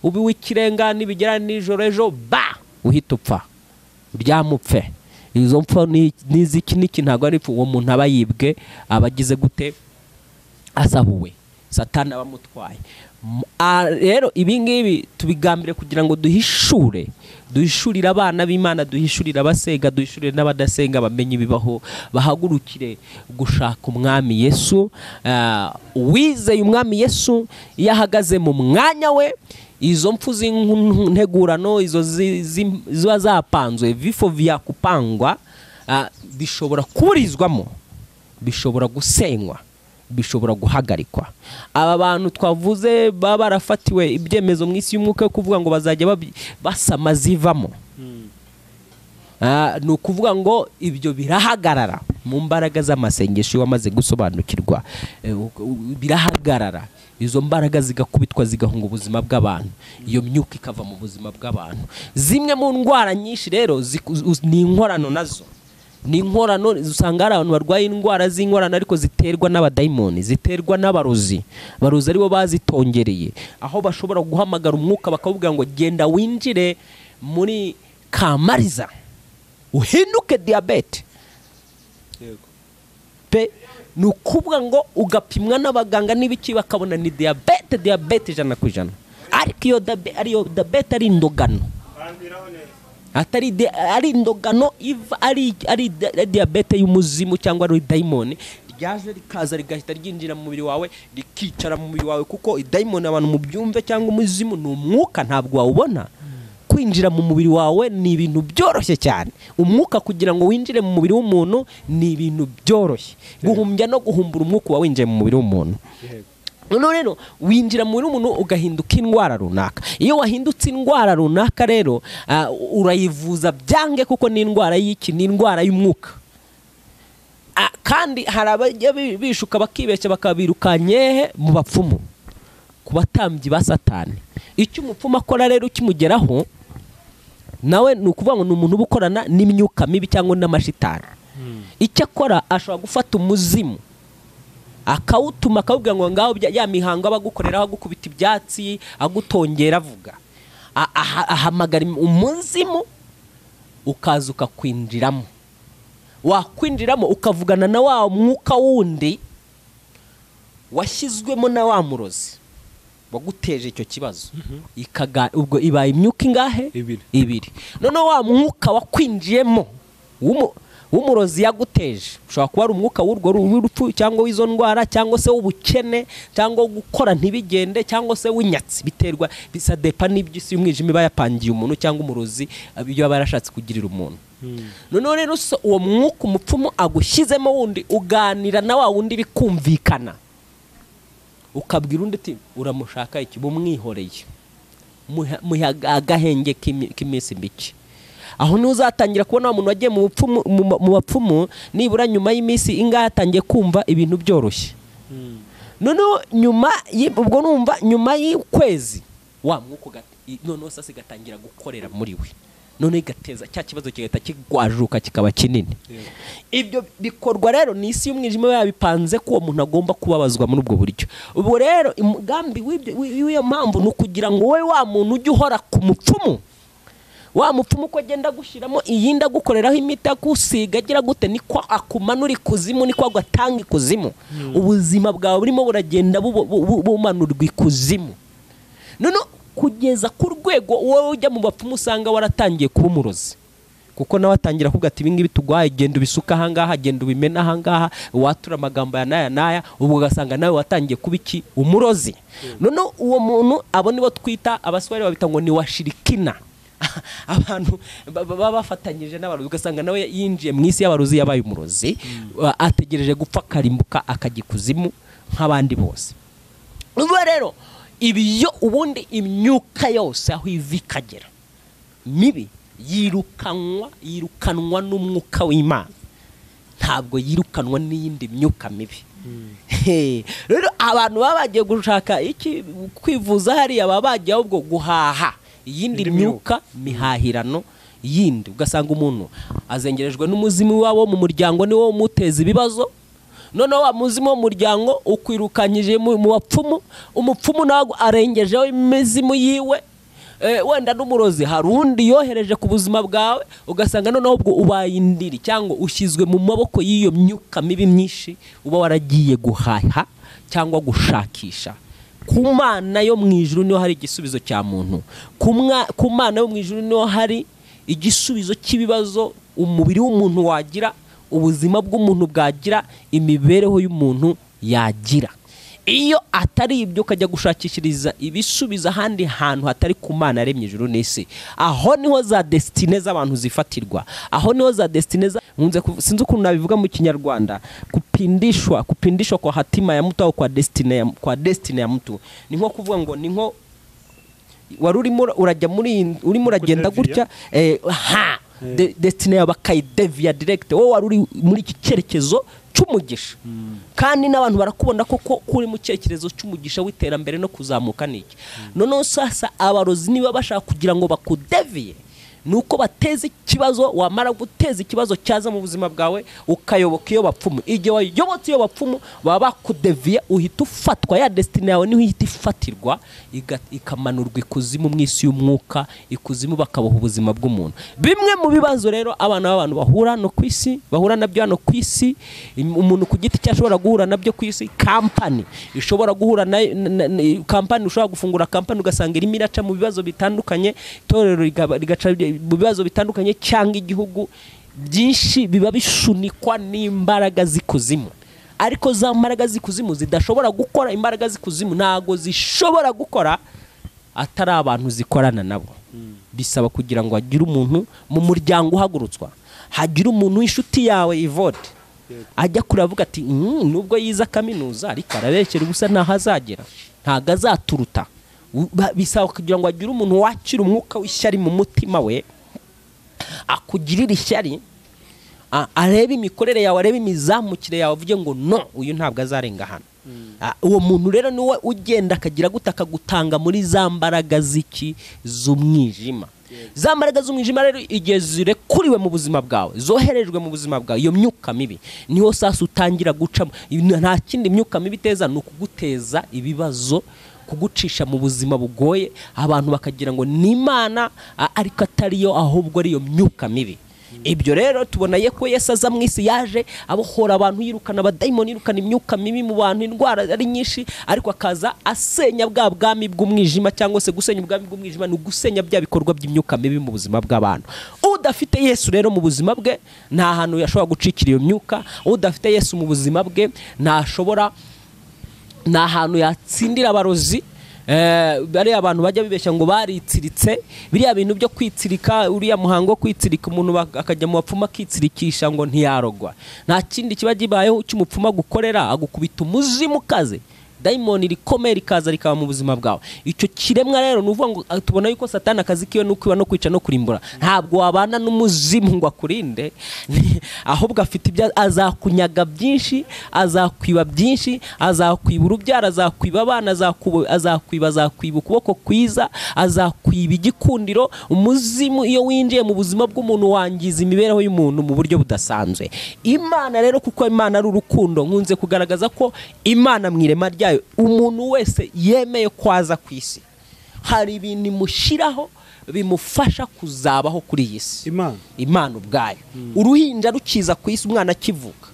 ubi w'ikirenga, nibigera nijoro ejo ba uhita upfa uryamupfe. Izo mpfu n'iziki n'iki ntabwo ari ipfu, uwo muntu aba yibwe, aba agize gute, asahuwe, Satani aba amutwaye. Rero ibi ngibi tubigambire kugira ngo duhishurire abana b'Imana, duhishurire abasenga, duhishurire n'abadasenga, bamenye ibibaho, bahagurukire gushaka umwami Yesu. Uwizeye umwami Yesu iyo ahagaze mu mwanya we, izo mpfu z'integurano, izo ziba zapanzwe, vifo vya kupangwa, bishobora kuburizwamo, bishobora gusenywa, bishobora guhagarikwa. Aba bantu twavuze baba barafatiwe ibyemezo mu isi y'umwuka yo kuvuga ngo bazajya basama zivamo, ni ukuvuga ngo ibyo birahagarara mu mbaraga z'amasengesho. Iyo wamaze gusobanukirwa, birahagarara, izo mbaraga zigakubitwa, zigahunga ubuzima bw'abantu, iyo myuka ikava mu buzima bw'abantu. Zimwe mu ndwara nyinshi rero ni inkorano, nazo ni inkorano. Usanga hari abantu barwaye indwara z'inkorano ariko ziterwa n'abadayimoni, ziterwa n'abarozi, abarozi aribo bazitongereye, aho bashobora guhamagara umwuka bakawubwira ngo genda winjire muri Kamariza uhinduke diyabete pe. Ni ukuvuga ngo ugapimwa n'abaganga n'ibiki bakabona ni diyabete, diyabete 100%, ariko iyo ariyo diyabete ari indogano, atari ari indogano iva ari diyabete y'umuzimu cyangwa ari dayimoni ryaje rikaza rigahita ryinjira mu mubiri wawe, rikicara mu mubiri wawe. Kuko idayimoni, abantu mubyumve, cyangwa umuzimu ni umwuka, ntabwo wawubona. Kwinjira mu mubiri wawe ni ibintu byoroshye cyane. Umwuka kugira ngo winjire mu mubiri w'umuntu ni ibintu byoroshye, guhumbya no guhumbura umwuka uba winjiye mu mubiri w'umuntu. Noneho rero winjira mu mubiri w'umuntu ugahinduka indwara runaka. Iyo wahindutse indwara runaka rero, urayivuza byange, kuko ni indwara y'iki? Ni indwara y'umwuka. Kandi hari abajya bishuka bakibeshya bakabirukanye mu bapfumu. ku batambyi ba Satani. Icyo umupfumu akora rero ukimugeraho nawe ni ukuvuga ngo ni umuntu uba ukorana n'imyuka mibi cyangwa n'amashitani. Icyo akora ashobora gufata umuzimu akawutuma akawubwira ngo ngaho ya mihango aba agukoreraho, agukubita ibyatsi, agutongera, avuga ahamagara umuzimu ukaza ukakwinjiramo. Wakwinjiramo ukavugana na wa mwuka wundi washyizwemo na wa murozi waguteje icyo kibazo. Ubwo ibaye imyuka ingahe? Ibiri. Noneho wa mwuka wakwinjiyemo w'umurozi yaguteje, ushobora kuba ari umwuka w'urwo rupfu cyangwa w'izo ndwara cyangwa se w'ubukene cyangwa gukora ntibigende cyangwa se w'inyatsi, biterwa bisadepa n'iby'isi y'umwijima iba yapangiye umuntu cyangwa umurozi ibyo aba yarashatse kugirira umuntu. Noneho rero uwo mwuka umupfumu agushyizemo wundi uganira na wa wundi bikumvikana, ukabwira undi uti uramushaka iki, bumwihoreye, muha agahenge k'iminsi mike. Aho niho uzatangira kubona umuntu wagiye mu bapfumu nibura nyuma y'iminsi ingahe atangiye kumva ibintu byoroshye. Noneho nyuma ubwo numva nyuma y'ukwezi wa mwuka noneho sasa igatangira gukorera muri we, noneho igateza cya kibazo kigahita kigwajuka kikaba kinini. Ibyo bikorwa rero ni isi y'umwijima yabipanze ko uwo muntu agomba kubabazwa muri ubwo buryo. Ubwo rero umugambi w'iyo mpamvu ni ukugira ngo wowe wa muntu ujye uhora ku mupfumu, wa mupfumu uko agenda gushyiramo iyindi agukoreraho imiti agusiga agira gute, niko akumanura ikuzimu, niko agatanga ikuzimu. Ubuzima bwawe burimo buragenda bumanurwa ikuzimu, noneho kugeza ku rwego wowe ujya mu bapfumu usanga waratangiye kuba umurozi. Kuko nawe atangira kuvuga ati ibingibi tuguhaye, genda ubisuka ahangaha, genda ubimena ahangaha, watura amagambo ya naya naya, ubwo ugasanga nawe watangiye kuba iki? Umurozi. Noneho uwo muntu abo nibo twita abaswahili babita ngo ni washirikina, abantu baba bafatanyije n'abarozi, ugasanga nawe yinjiye mu isi y'abarozi yabaye umurozi, ategereje gupfa akarimbuka akajya ikuzimu nk'abandi bose. Ubwo rero ibyo ubundi imyuka yose aho iva ikagera mibi yirukanwa n'umwuka w'Imana, ntabwo yirukanwa n'iyindi myuka mibi. Rero abantu baba bagiye gushaka iki kwivuza hariya, baba bagiye ahubwo guhaha iyindi myuka mihahirano yindi. Ugasanga umuntu azengerejwe n'umuzimu wabo mu muryango, ni wo umuteza ibibazo. Noneho wa muzimu wo mu muryango ukwirukanyije mu bapfumu, umupfumu nawe arengejeho imizimu yiwe, wenda n'umurozi hari undi yohereje ku buzima bwawe, ugasanga noneho ubwo ubaye indiri cyangwa ushyizwe mu maboko y'iyo myuka mibi myinshi uba waragiye guhaha cyangwa gushakisha. Ku Mana yo mu ijuru niho hari igisubizo cya muntu. Ku Mana yo mu ijuru niho hari igisubizo cy'ibibazo umubiri w'umuntu wagira, ubuzima bw'umuntu bwagira, imibereho y'umuntu yagira. Iyo atari ibyo ukajya gushakishiriza ibisubizo ahandi hantu hatari ku Mana yaremye ijuru n'isi, aho niho za destine z'abantu zifatirwa, aho niho za destine za sinzi ukuntu nabivuga mu Kinyarwanda, kupindishwa kwa hatima ya mtu au kwa destine ya mtu. Ni nko kuvuga ngo ni nko wari urimo urajya muri urimo uragenda gutya, destine yawe bakayidevia direct, wowe wari uri muri iki cyerekezo cy'umugisha, kandi n'abantu barakubona koko kuri mu cyerekezo cy'umugisha w'iterambere no kuzamuka niki. Noneho sasa abarozi niba bashaka kugira ngo bakudeviye, nuko bateza ikibazo, wamara guteza ikibazo cyaza mu buzima bwawe ukayoboka iyo bapfumu. Igihe wayobotse iyo bapfumu baba bakudeviye, uhita ufatwa ya destine yawe niho ihita ifatirwa, ikamanurwa ikuzimu mu isi y'umwuka, ikuzimu bakaboha ubuzima bw'umuntu. Bimwe mu bibazo rero abana b'abantu bahura no ku isi, bahura nabyo hano ku isi, umuntu ku giti cye ashobora guhura nabyo ku isi, company ishobora guhura na company, ushobora gufungura company ugasanga irimo iraca mu bibazo bitandukanye, itorero rigaca mu bibazo bitandukanye cyangwa igihugu, byinshi biba bishunikwa n'imbaraga z'ikuzimu. Ariko za mbaraga z'ikuzimu zidashobora gukora, imbaraga z'ikuzimu ntago zishobora gukora atari abantu zikorana nabo. Bisaba kugira ngo hagire umuntu mu muryango uhagurutswa, hagire umuntu w'inshuti yawe Yvonne ajya kuravuga ati nubwo yiza kaminuza ariko arabekera ubusa ntaho azagera, ntago azaturuta. Bisaba kugira ngo agire umuntu wakira umwuka w'ishyari mu mutima we, akugirira ishyari, arebe imikorere yawe, arebe imizamukire yawe, avuge ngo no, uyu ntabwo azarenga hano. Uwo muntu rero niwe ugenda akagira gute, akagutanga muri za mbaraga ziki z'umwijima. Za mbaraga z'umwijima rero igihe zirekuriwe mu buzima bwawe, zoherejwe mu buzima bwawe, iyo myuka mibi niho sasa utangira gucamo. Nta kindi myuka mibi iteza, ni ukuguteza ibibazo, kugucisha mu buzima bugoye, abantu bakagira ngo ni Imana ariko atariyo, ahubwo ari iyo myuka mibi. Ibyo rero tubona ko Yesu aza mu isi, yaje abohora abantu, yirukana abadayimoni, yirukana imyuka mibi mu bantu, indwara ari nyinshi, ariko akaza asenya bwa bwami bw'umwijima. Cyangwa se gusenya ubwami bw'umwijima ni ugusenya bya bikorwa by'imyuka mibi mu buzima bw'abantu. Udafite Yesu rero mu buzima bwe nta hantu yashobora gucikira iyo myuka. Udafite Yesu mu buzima bwe ntashobora, nta hantu yatsindira abarozi. Bariya abantu bajya bibeshya ngo baritsiritse, biriya bintu byo kwitsirika, uriya muhango wo kwitsirika, umuntu akajya mu bapfumu akitsirikisha ngo ntiyarogwa. Nta kindi kiba kibayeho cy'umupfumu agukorera, agukubita umuzimu ukaze, dayimoni rikomeye rikaza rikaba mu buzima bwawe. Icyo kiremwa rero ni ukuvuga ngo tubona yuko Satani akazi kiwe ni ukwiba no kwica no kurimbura. Ntabwo wabana n'umuzimu ngo akurinde, ahubwo afite ibyo azakunyaga byinshi, azakwiba byinshi, azakwiba urubyaro, azakwiba abana, azakwiba ukuboko kwiza, azakwiba igikundiro. Umuzimu iyo winjiye mu buzima bw'umuntu wangiza imibereho y'umuntu mu buryo budasanzwe. Imana rero, kuko Imana ari urukundo, nkunze kugaragaza ko Imana mu irema ryayo umuntu wese yemeye kwaza ku isi hari ibintu imushyiraho bimufasha kuzabaho kuri iyi si. Imana ubwayo. Uruhinja rukiza ku isi, umwana akivuka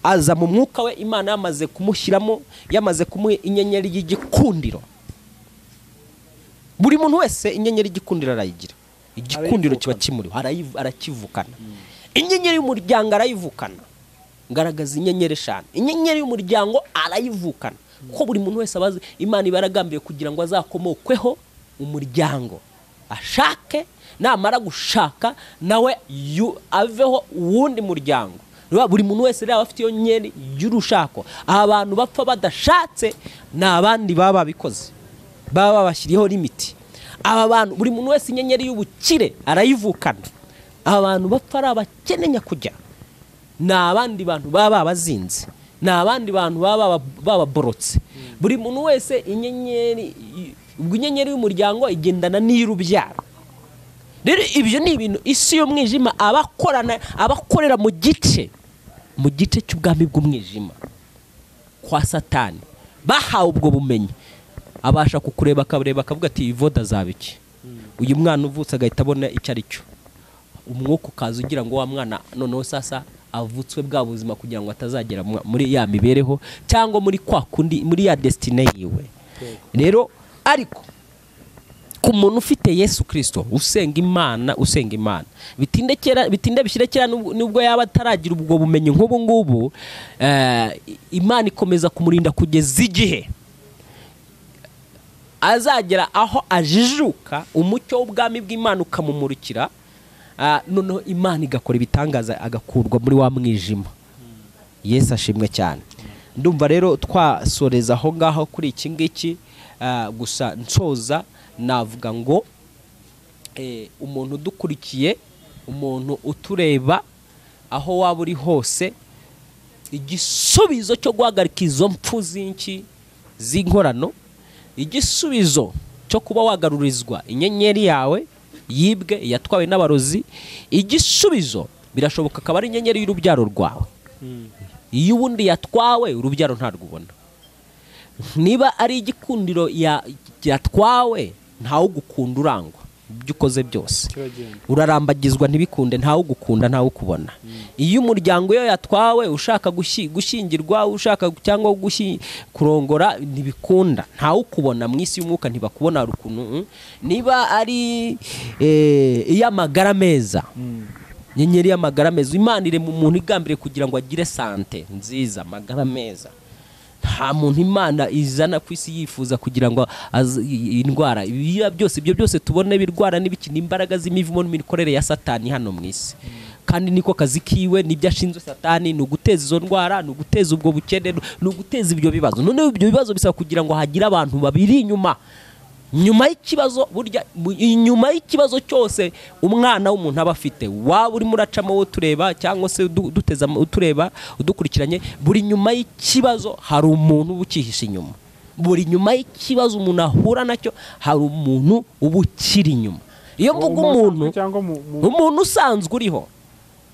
aza mu mwuka we, Imana yamaze kumushyiramo, yamaze kumuha inyenyeri y'igikundiro. Buri muntu wese inyenyeri y'igikundiro arayigira, igikundiro kiba kimuriho, arakivukana. Inyenyeri y'umuryango arayivukana. Ngaragaza inyenyeri eshanu. Inyenyeri y'umuryango arayivukana, kuko buri muntu wese abazi Imana ibaragambiriye kugira ngo azakomokweho umuryango, ashake, namara gushaka nawe aveho uwundi muryango. Buri muntu wese rero afite iyo nyenyeri y'urushako. Abantu bapfa badashatse ni abandi baba babikoze, baba babashyiriyeho limiti. Aba bantu, buri muntu wese inyenyeri y'ubukire arayivukana. Abantu bapfa ari abakene nyakujya ni abandi bantu baba babazinze, ni abandi bantu baba bababorotse. Buri muntu wese inyenyeri, ubwo inyenyeri y'umuryango igendana n'iy'urubyaro. Rero ibyo ni ibintu isi y'umwijima abakorana, abakorera mu gice cy'ubwami bw'umwijima kwa Satani, bahawe ubwo bumenyi, abasha kukureba akabareba akavuga ati ivoda azaba iki, uyu mwana uvutse agahita abona icyo ari cyo. Umwuka ukaza ugira ngo wa mwana noneho sasa avutswe bwa buzima kugira ngo atazagera muri ya mibereho cyangwa muri kwa kundi, muri ya destiny yiwe. Rero ariko ku muntu ufite Yesu Kristo, usenga Imana, usenga Imana bitinde kera, bitinde bishyire kera, nubwo yaba ataragira ubwo bumenyi nk'ubu ngubu, Imana ikomeza kumurinda kugeza igihe azagera aho ajijuka, umucyo w'ubwami bw'Imana ukamumurikira, noneho Imana igakora ibitangaza agakurwa muri wa mwijima. Yesu ashimwe cyane. Ndumva rero twasoreza aho ngaho kuri iki ngiki. Gusa nsoza navuga ngo umuntu udukurikiye, umuntu utureba, aho waba uri hose, igisubizo cyo guhagarika izo mpfu zinki z'inkorano, igisubizo cyo kuba wagarurizwa inyenyeri yawe yibwe, yatwawe n'abarozi, igisubizo birashoboka akaba ari inyenyeri y'urubyaro rwawe. Iyo ubundi yatwawe urubyaro ntarwubona. Niba ari igikundiro yatwawe, ntawe ugukunda urangwa ibyo ukoze byose, urarambagizwa ntibikunde, ntawe ugukunda, ntawe ukubona. Iyo umuryango yo yatwawe, ushaka gushyingirwa, ushaka cyangwa kurongora, ntibikunda, ntawe ukubona mu isi y'umwuka, ntibakubona ukuntu. Niba ari iy'amagara meza, inyenyeri y'amagara meza, Imana irema umuntu igambiriye kugira ngo agire sante nziza, amagara meza. Nta muntu Imana izana ku isi yifuza kugira ngo indwara, byose ibyo byose tubone birwara n'ibiki, n'imbaraga z'imivumo n'imikorere ya Satani hano mu isi. Kandi niko kazi kiwe, nibyo ashinzwe Satani, ni uguteza izo ndwara, ni uguteza ubwo bukene, ni uguteza ibyo bibazo. Noneho ibyo bibazo bisaba kugira ngo hagire abantu babiri inyuma Nyuma y'ikibazo, burya nyuma y'ikibazo cyose umwana w'umuntu aba afite, waba urimo uracamo wo tureba cyangwa se duteza utureba udukurikiranye, buri nyuma y'ikibazo hari umuntu uba ukihishe inyuma. Buri nyuma y'ikibazo umuntu ahura nacyo hari umuntu uba ukiri inyuma. Iyo mvuga umuntu, umuntu usanzwe uriho.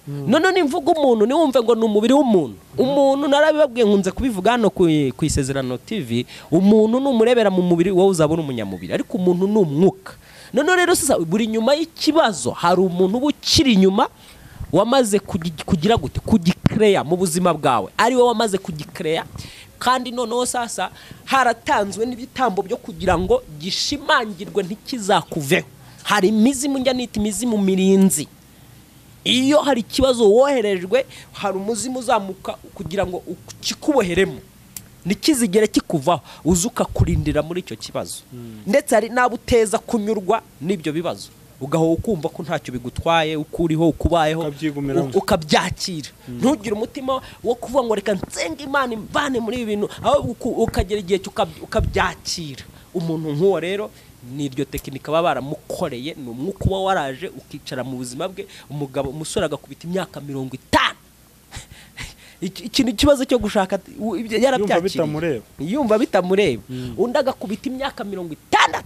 None nimvuga umuntu niwumve ngo ni umubiri w'umuntu. Umuntu narabibabwiye, nkunze kubivuga hano ku Isezerano TV, umuntu numurebera mu mubiri wowe uzabona umunyamubiri, ariko umuntu ni umwuka. None rero sasa buri nyuma y'ikibazo hari umuntu uba ukiri inyuma wamaze kugira gute, kugikreya mu buzima bwawe, ari we wamaze kugikreya. Kandi noneho sasa haratanzwe n'ibitambo byo kugira ngo gishimangirwe ntikizakuveho. Hari imizimu, njya nita imizimu mirinzi. Iyo hari ikibazo woherejwe hari umuzimu uzamuka kugira ngo kikuboheremo, ntikizigere kikuvaho, uze ukakurindira muri icyo kibazo. Ndetse hari n'abo uteza kunyurwa n'ibyo bibazo, ugaho ukumva ko ntacyo bigutwaye, ukuriho ukubayeho, ukabyakira. Ntugire umutima wo kuvuga ngo reka nsenge Imana imvane muri ibi bintu, ahubwo ukagera igihe ukabyakira. Umuntu nk'uwo rero ni iryo tekinika baba baramukoreye, ni umwuka uba waraje ukicara mu buzima bwe. Umugabo, umusore agakubita imyaka 50, ikintu ikibazo cyo gushaka yarabyakiriye, yumva bitamureba. Undi agakubita imyaka 60,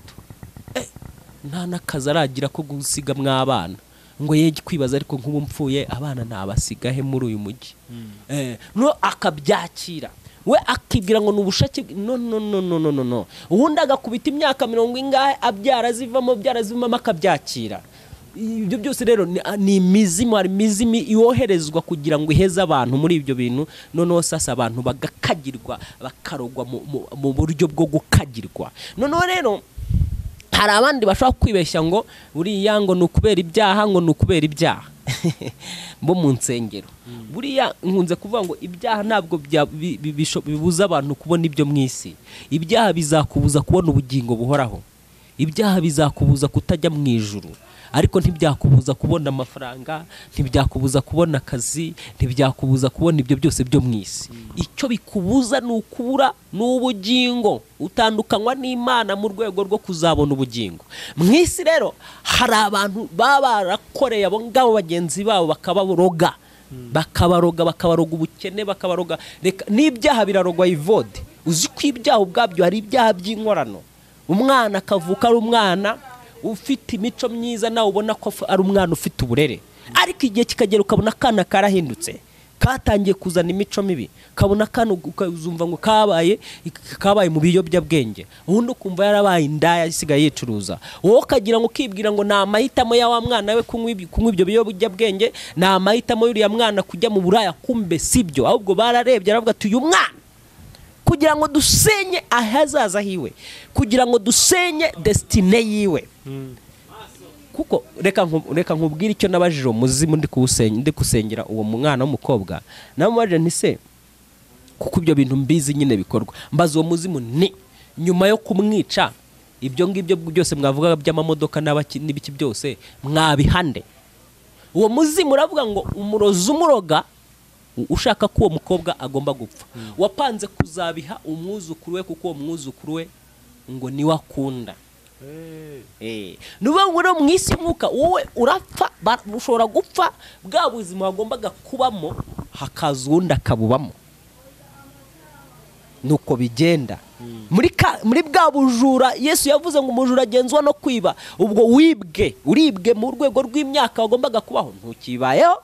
nta nakazi aragira ko gusiga mw'abana, ngo yege kwibaza ariko nk'ubu mpfuye abana nabasigahe muri uyu mujyi. No akabyakira, we akibwira ngo nubushake. No no no no no no. Ubundi agakubita imyaka 40 ingahe abyara zivamo, byara zivamo, akabyakira. Ibyo byose rero ni imizimu, hari imizimu yoherezwa kugira ngo iheze abantu muri ibyo bintu. Noneho sasa abantu bagakagirwa, bakarogwa mu buryo bwo gukagirwa. Noneho rero hari abandi bashobora kwibeshya ngo buriya ngo ni ukubera ibyaha, ngo ni ukubera ibyaha bo mu nsengero. Buriya nkunze kuvuga ngo ibyaha ntabwo bibuza abantu kubona ibyo mu isi. Ibyaha bizakubuza kubona ubugingo buhoraho, ibyaha bizakubuza kutajya mu ijuru, ariko ntibyakubuza kubona amafaranga, ntibyakubuza kubona akazi, ntibyakubuza kubona ibyo byose byo mu isi. Icyo bikubuza ni ukubura n'ubugingo, utandukanywa n'Imana mu rwego rwo kuzabona ubugingo. Mu isi rero hari abantu baba barakoreye abo ngabo bagenzi babo bakabaroga, bakabaroga, bakabaroga ubukene, bakabaroga. Reka n'ibyaha birarogwa ivode. Uzi ko ibyaha ubwabyo hari ibyaha by'inkorano. Umwana akavuka ari umwana ufite imico myiza, nawe ubona ko ari umwana ufite uburere, ariko igihe kikagera ukabona akana karahindutse, katangiye kuzana imico mibi, kabona akana ukazumva ngo kabaye mu biyobyabwenge, ubundi ukumva yarabaye indaya isigaye yicuruza. Wowe ukagira ngo ukibwira ngo ni amahitamo ya wa mwana we kunywa ibyo biyobyabwenge, ni amahitamo y'uriya mwana kujya mu buraya, kumbe sibyo. Ahubwo bararebye aravuga ati uyu mwana kugira ngo dusenye ahazaza hiwe, kugira ngo dusenye destine yiwe. Kuko reka nkubwire icyo nabajije umuzimu ndi kusengera uwo mwana w'umukobwa. Namubajije nti se, kuko ibyo bintu mbizi nyine bikorwa, mbaza uwo muzimu ni nyuma yo kumwica ibyo ngibyo byose mwavugaga by'amamodoka n'ibiki byose mwabihande. Uwo muzimu uravuga ngo umurozi umuroga ushaka ko uwo mukobwa agomba gupfa, wapanze kuzabiha umwuzukuru we, kuko uwo mwuzukuru we ngo niwe akunda. Nuba ngo mu isi mwuka wowe urapfa, ushobora gupfa bwa buzima wagombaga kubamo hakaza uwundi akabubamo. Nuko bigenda muri bwa bujura. Yesu yavuze ngo umujura agenzwa no kwiba. Ubwo wibwe, uribwe mu rwego rw'imyaka wagombaga kubaho, ntukibayeho.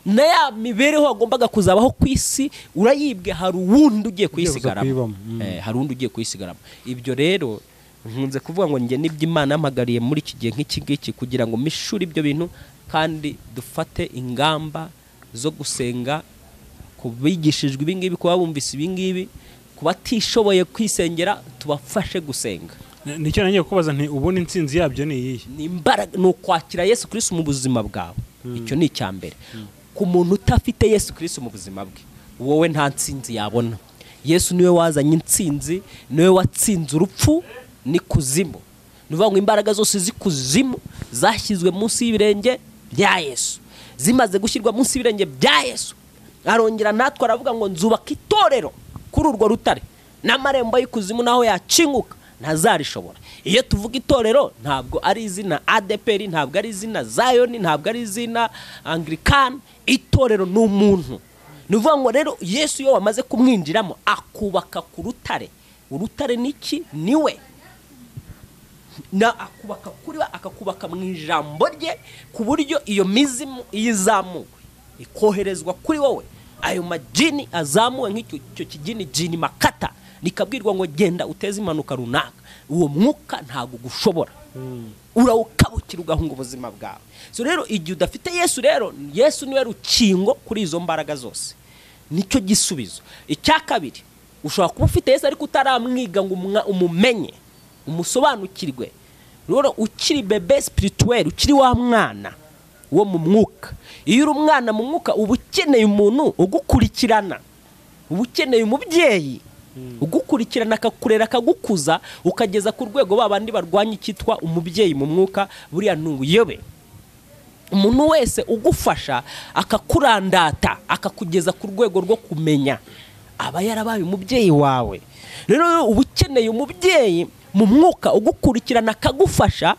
Na ya mibereho wagombaga kuzabaho ku isi urayibwe, hari uwundi ugiye kuyisigaramo. Hari uwundi ugiye kuyisigaramo. Ibyo rero nkunze kuvuga ngo njye nibyo Imana yampagariye muri iki gihe nk'iki ngiki, kugira ngo mishure ibyo bintu, kandi dufate ingamba zo gusenga kubigishijwe ibi ngibi, kuba bumvise ibi ngibi, kubatishoboye kwisengera tubafashe gusenga. Nicyo nangiye kubaza nti ubundi intsinzi yabyo ni iyihe? Ni imbaraga, ni ukwakira Yesu Kristo mu buzima bwawe. Icyo ni icya mbere. Ku muntu utafite Yesu Kristo mu buzima bwe, wowe nta ntsinzi yabona. Yesu niwe wazanye intsinzi, niwe watsinze urupfu n'ikuzimu. Ni ukuvuga ngo imbaraga zose z'ikuzimu zashyizwe munsi y'ibirenge bya Yesu. Zimaze gushyirwa munsi y'ibirenge bya Yesu, arongera natwe aravuga ngo nzubaka itorero kuri urwo rutare, n'amarembo y'ikuzimu naho yakinguka ntazarishobora. Iyo tuvuga itorero ntabwo ari izina ADPR, ntabwo ari izina Zion, ntabwo ari izina Anglican. Itorero ni umuntu. Ni ukuvuga ngo rero Yesu iyo wamaze kumwinjiramo akubaka ku rutare. Urutare niki? Niwe. Na akubaka kuri we, akakubaka mu ijambo rye, ku buryo iyo mizimu izamuwe ikoherezwa kuri wowe. Ayo majini azamuwe nk'icyo kijini jini makata, nikabwirwa ngo genda uteze impanuka runaka, uwo mwuka ntabwo gushobora, urawukabukira ugahunga ubuzima bwawe. So rero igihe udafite Yesu, rero Yesu niwe rukingo kuri izo mbaraga zose, nicyo gisubizo. Icya kabiri, ushobora kuba ufite Yesu ariko utaramwiga ngo umumenye, umusobanukirwe. Rero ukiri bebe spirituel, ukiri wa mwana wo mu mwuka. Iyo uri umwana mu mwuka uba ukeneye umuntu ugukurikirana, uba ukeneye umubyeyi ugukurikirana, akakurera, akagukuza, ukageza ku rwego babandi barwanya icyitwa umubyeyi mu mwuka. Buriya ni ubuyobe. Umuntu wese ugufasha akakurandata akakugeza ku rwego rwo kumenya aba yarabaye umubyeyi wawe. Rero uba ukeneye umubyeyi mu mwuka ugukurikirana, akagufasha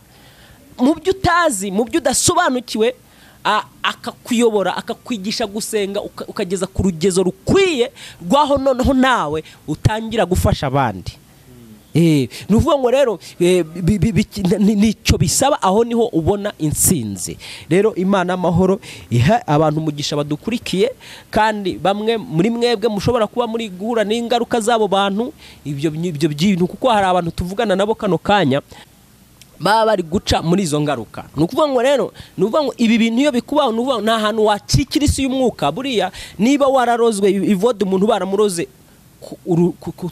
mu byo utazi, mu byo udasobanukiwe, akakuyobora, akakwigisha gusenga, ukageza ku rugezo rukwiye rwaho noneho nawe utangira gufasha abandi. Ni ukuvuga ngo rero nicyo bisaba, aho niho ubona intsinzi. Rero Imana amahoro iha abantu umugisha badukurikiye, kandi bamwe muri mwebwe mushobora kuba muri guhura n'ingaruka z'abo bantu, ibyo bintu, kuko hari abantu tuvugana nabo kano kanya baba bari guca muri izo ngaruka. Ni ukuvuga ngo rero, ni ukuvuga ngo ibi bintu iyo bikubaho, ni ukuvuga ngo nta hantu wacikira isi y'umwuka. Buriya niba wararozwe ivode, umuntu baramuroze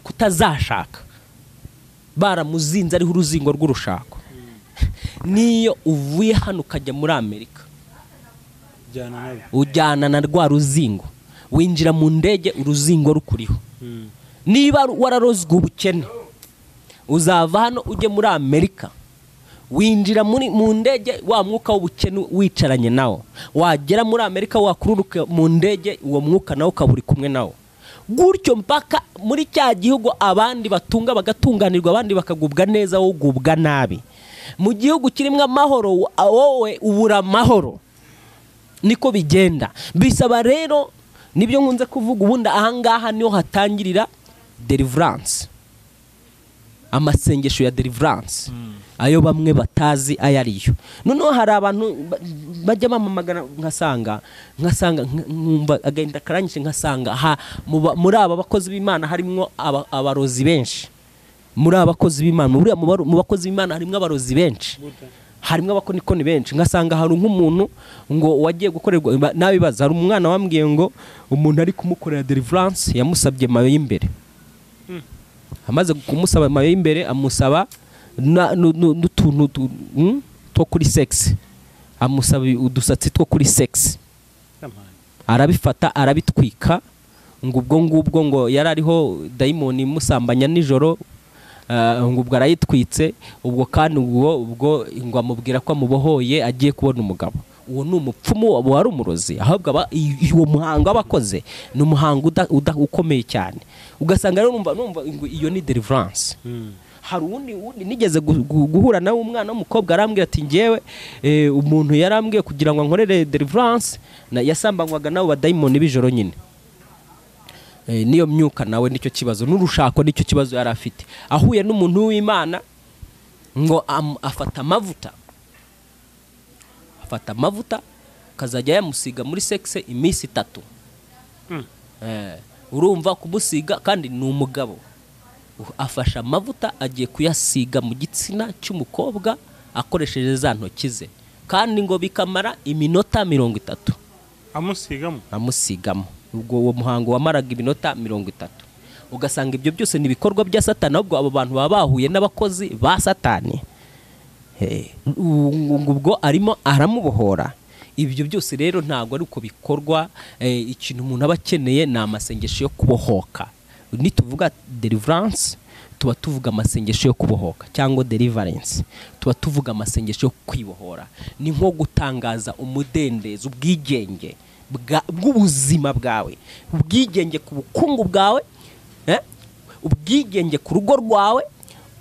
kutazashaka, baramuzinze ariho uruzingo rw'urushako, niyo uvuye hano ukajya muri Amerika ujyana na rwa ruzingo, winjira mu ndege uruzingo rukuriho. Niba wararozwe ubukene, uzava hano ujye muri Amerika, winjira mu ndege wa mwuka w'ubukene wicaranye nawo, wagera muri Amerika wakururuka mu ndege uwo mwuka nawo ukaba uri kumwe nawo, gutyo mpaka muri cya gihugu abandi batunga bagatunganirwa, abandi bakagubwa neza, wowe ugubwa nabi. Mu gihugu kirimo amahoro wowe ubura amahoro. Niko bigenda. Bisaba rero, nibyo nkunze kuvuga, ubundi ahangaha niho hatangirira deliverance, amasengesho ya deliverance, ayo bamwe batazi ayariyo. Noneho hari abantu bajya bamamagana, nkasanga nkumva agahinda karanyishe, nkasanga muri aba bakozi b'Imana harimo abarozi benshi. Muri aba bakozi b'Imana, mu bakozi b'Imana harimo abarozi benshi, harimo abakonikoni benshi. Ngasanga hari nk'umuntu ngo wagiye gukorerwa nabibaza, hari umwana wambwiye ngo umuntu ari kumukorera deliverance yamusabye mayo y'imbere. Amaze kumusaba mayo y'imbere, amusaba n'utuntu two kuri sex, amusaba udusatsi two kuri sex, arabifata arabitwika. Ngo ubwo ngubwo ngo yari ariho dayimoni imusambanya nijoro, ngo ubwo arayitwitse, ubwo kandi ubwo ngo amubwira ko amubohoye agiye kubona umugabo. Uwo ni umupfumu, wari umurozi. Ahubwo uwo muhango abakoze ni umuhango ukomeye cyane. Ugasanga rero numva iyo ni deliverance. Hari uwundi nigeze guhura nawe, umwana w'umukobwa, arambwira ati ngewe umuntu yarambwiye kugira ngo nkorere deliverance, yasambanywaga nabo badayimoni b'ijoro nyine. Niyo myuka nawe nicyo kibazo, n'urushako nicyo kibazo yari afite. Ahuye n'umuntu w'Imana ngo afata amavuta, akazajya yamusiga muri sexe iminsi 3. Urumva kumusiga, kandi ni umugabo. Afasha amavuta agiye kuyasiga mu gitsina cy'umukobwa akoresheje za ntoki ze, kandi ngo bikamara iminota 30 amusigamo. Ubwo uwo muhango wamaraga iminota 30. Ugasanga ibyo byose ni ibikorwa bya Satani. Ahubwo abo bantu baba bahuye n'abakozi ba Satani. Ubwo arimo aramubohora. Ibyo byose rero ntabwo ari uko bikorwa. Ikintu umuntu aba akeneye ni amasengesho yo kubohoka. Nituvuga deliverance tuba tuvuga amasengesho yo kubohoka, cyangwa deliverance tuba tuvuga amasengesho yo kwibohora. Ni nko gutangaza umudendezo, ubwigenge bw'ubuzima bwawe, ubwigenge ku bukungu bwawe, ubwigenge ku rugo rwawe,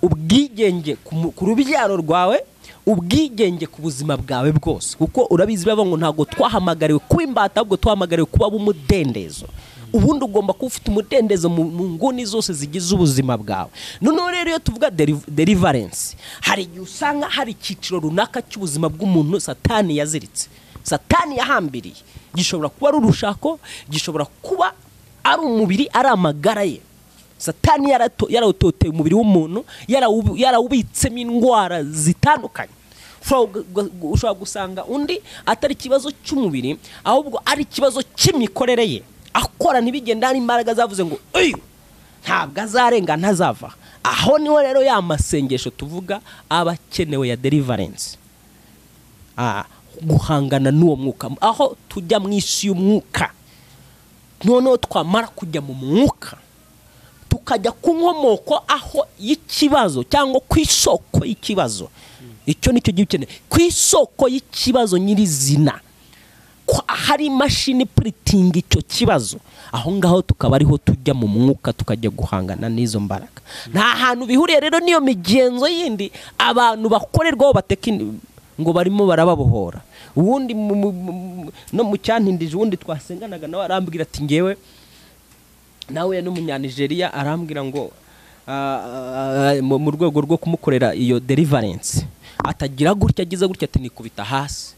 Ubwigenge ku rubyaro rwawe, ubwigenge ku buzima bwawe bwose, kuko urabizi baba ngo ntabwo twahamagariwe kuba imbata, ahubwo twahamagariwe kuba umudendezo. Ubundi ugomba kuba ufite umudendezo mu nguni zose zigize ubuzima bwawe. Noneho rero iyo tuvuga deliverance, hari igihe usanga hari icyiciro runaka cy'ubuzima bw'umuntu Satani yaziritse, Satani yahambiriye. Gishobora kuba ari urushako, gishobora kuba ari umubiri, ari amagara ye. Satani yarawutoteye umubiri w'umuntu, yarawubitsemo indwara zitandukanye. Ushobora gusanga undi atari ikibazo cy'umubiri, ahubwo ari ikibazo cy'imikorere ye. Akora ntibigenda, hari imbaraga zavuze ngo uyu ntabwo azarenga, ntazava aho. Niho rero ya masengesho tuvuga aba akenewe ya deliverance, guhangana n'uwo mwuka, aho tujya mu isi y'umwuka. Noneho twamara kujya mu mwuka, tukajya ku nkomoko aho y'ikibazo cyangwa ku isoko y'ikibazo. Icyo nicyo gihe ukeneye, ku isoko y'ikibazo nyirizina, ko hari imashini puritinga icyo kibazo, aho ngaho tukaba ariho tujya mu mwuka, tukajya guhangana n'izo mbaraga. Nta hantu bihuriye rero n'iyo migenzo yindi abantu bakorerwaho bateka ngo barimo barababohora. Ubundi no mu cyantindije, ubundi twasenganaga nawe arambwira ati ngewe nawe n'umunyanigeriya, arambwira ngo mu rwego rwo kumukorera iyo deliverance atagira gutya, agize gutya ati nikubita hasi.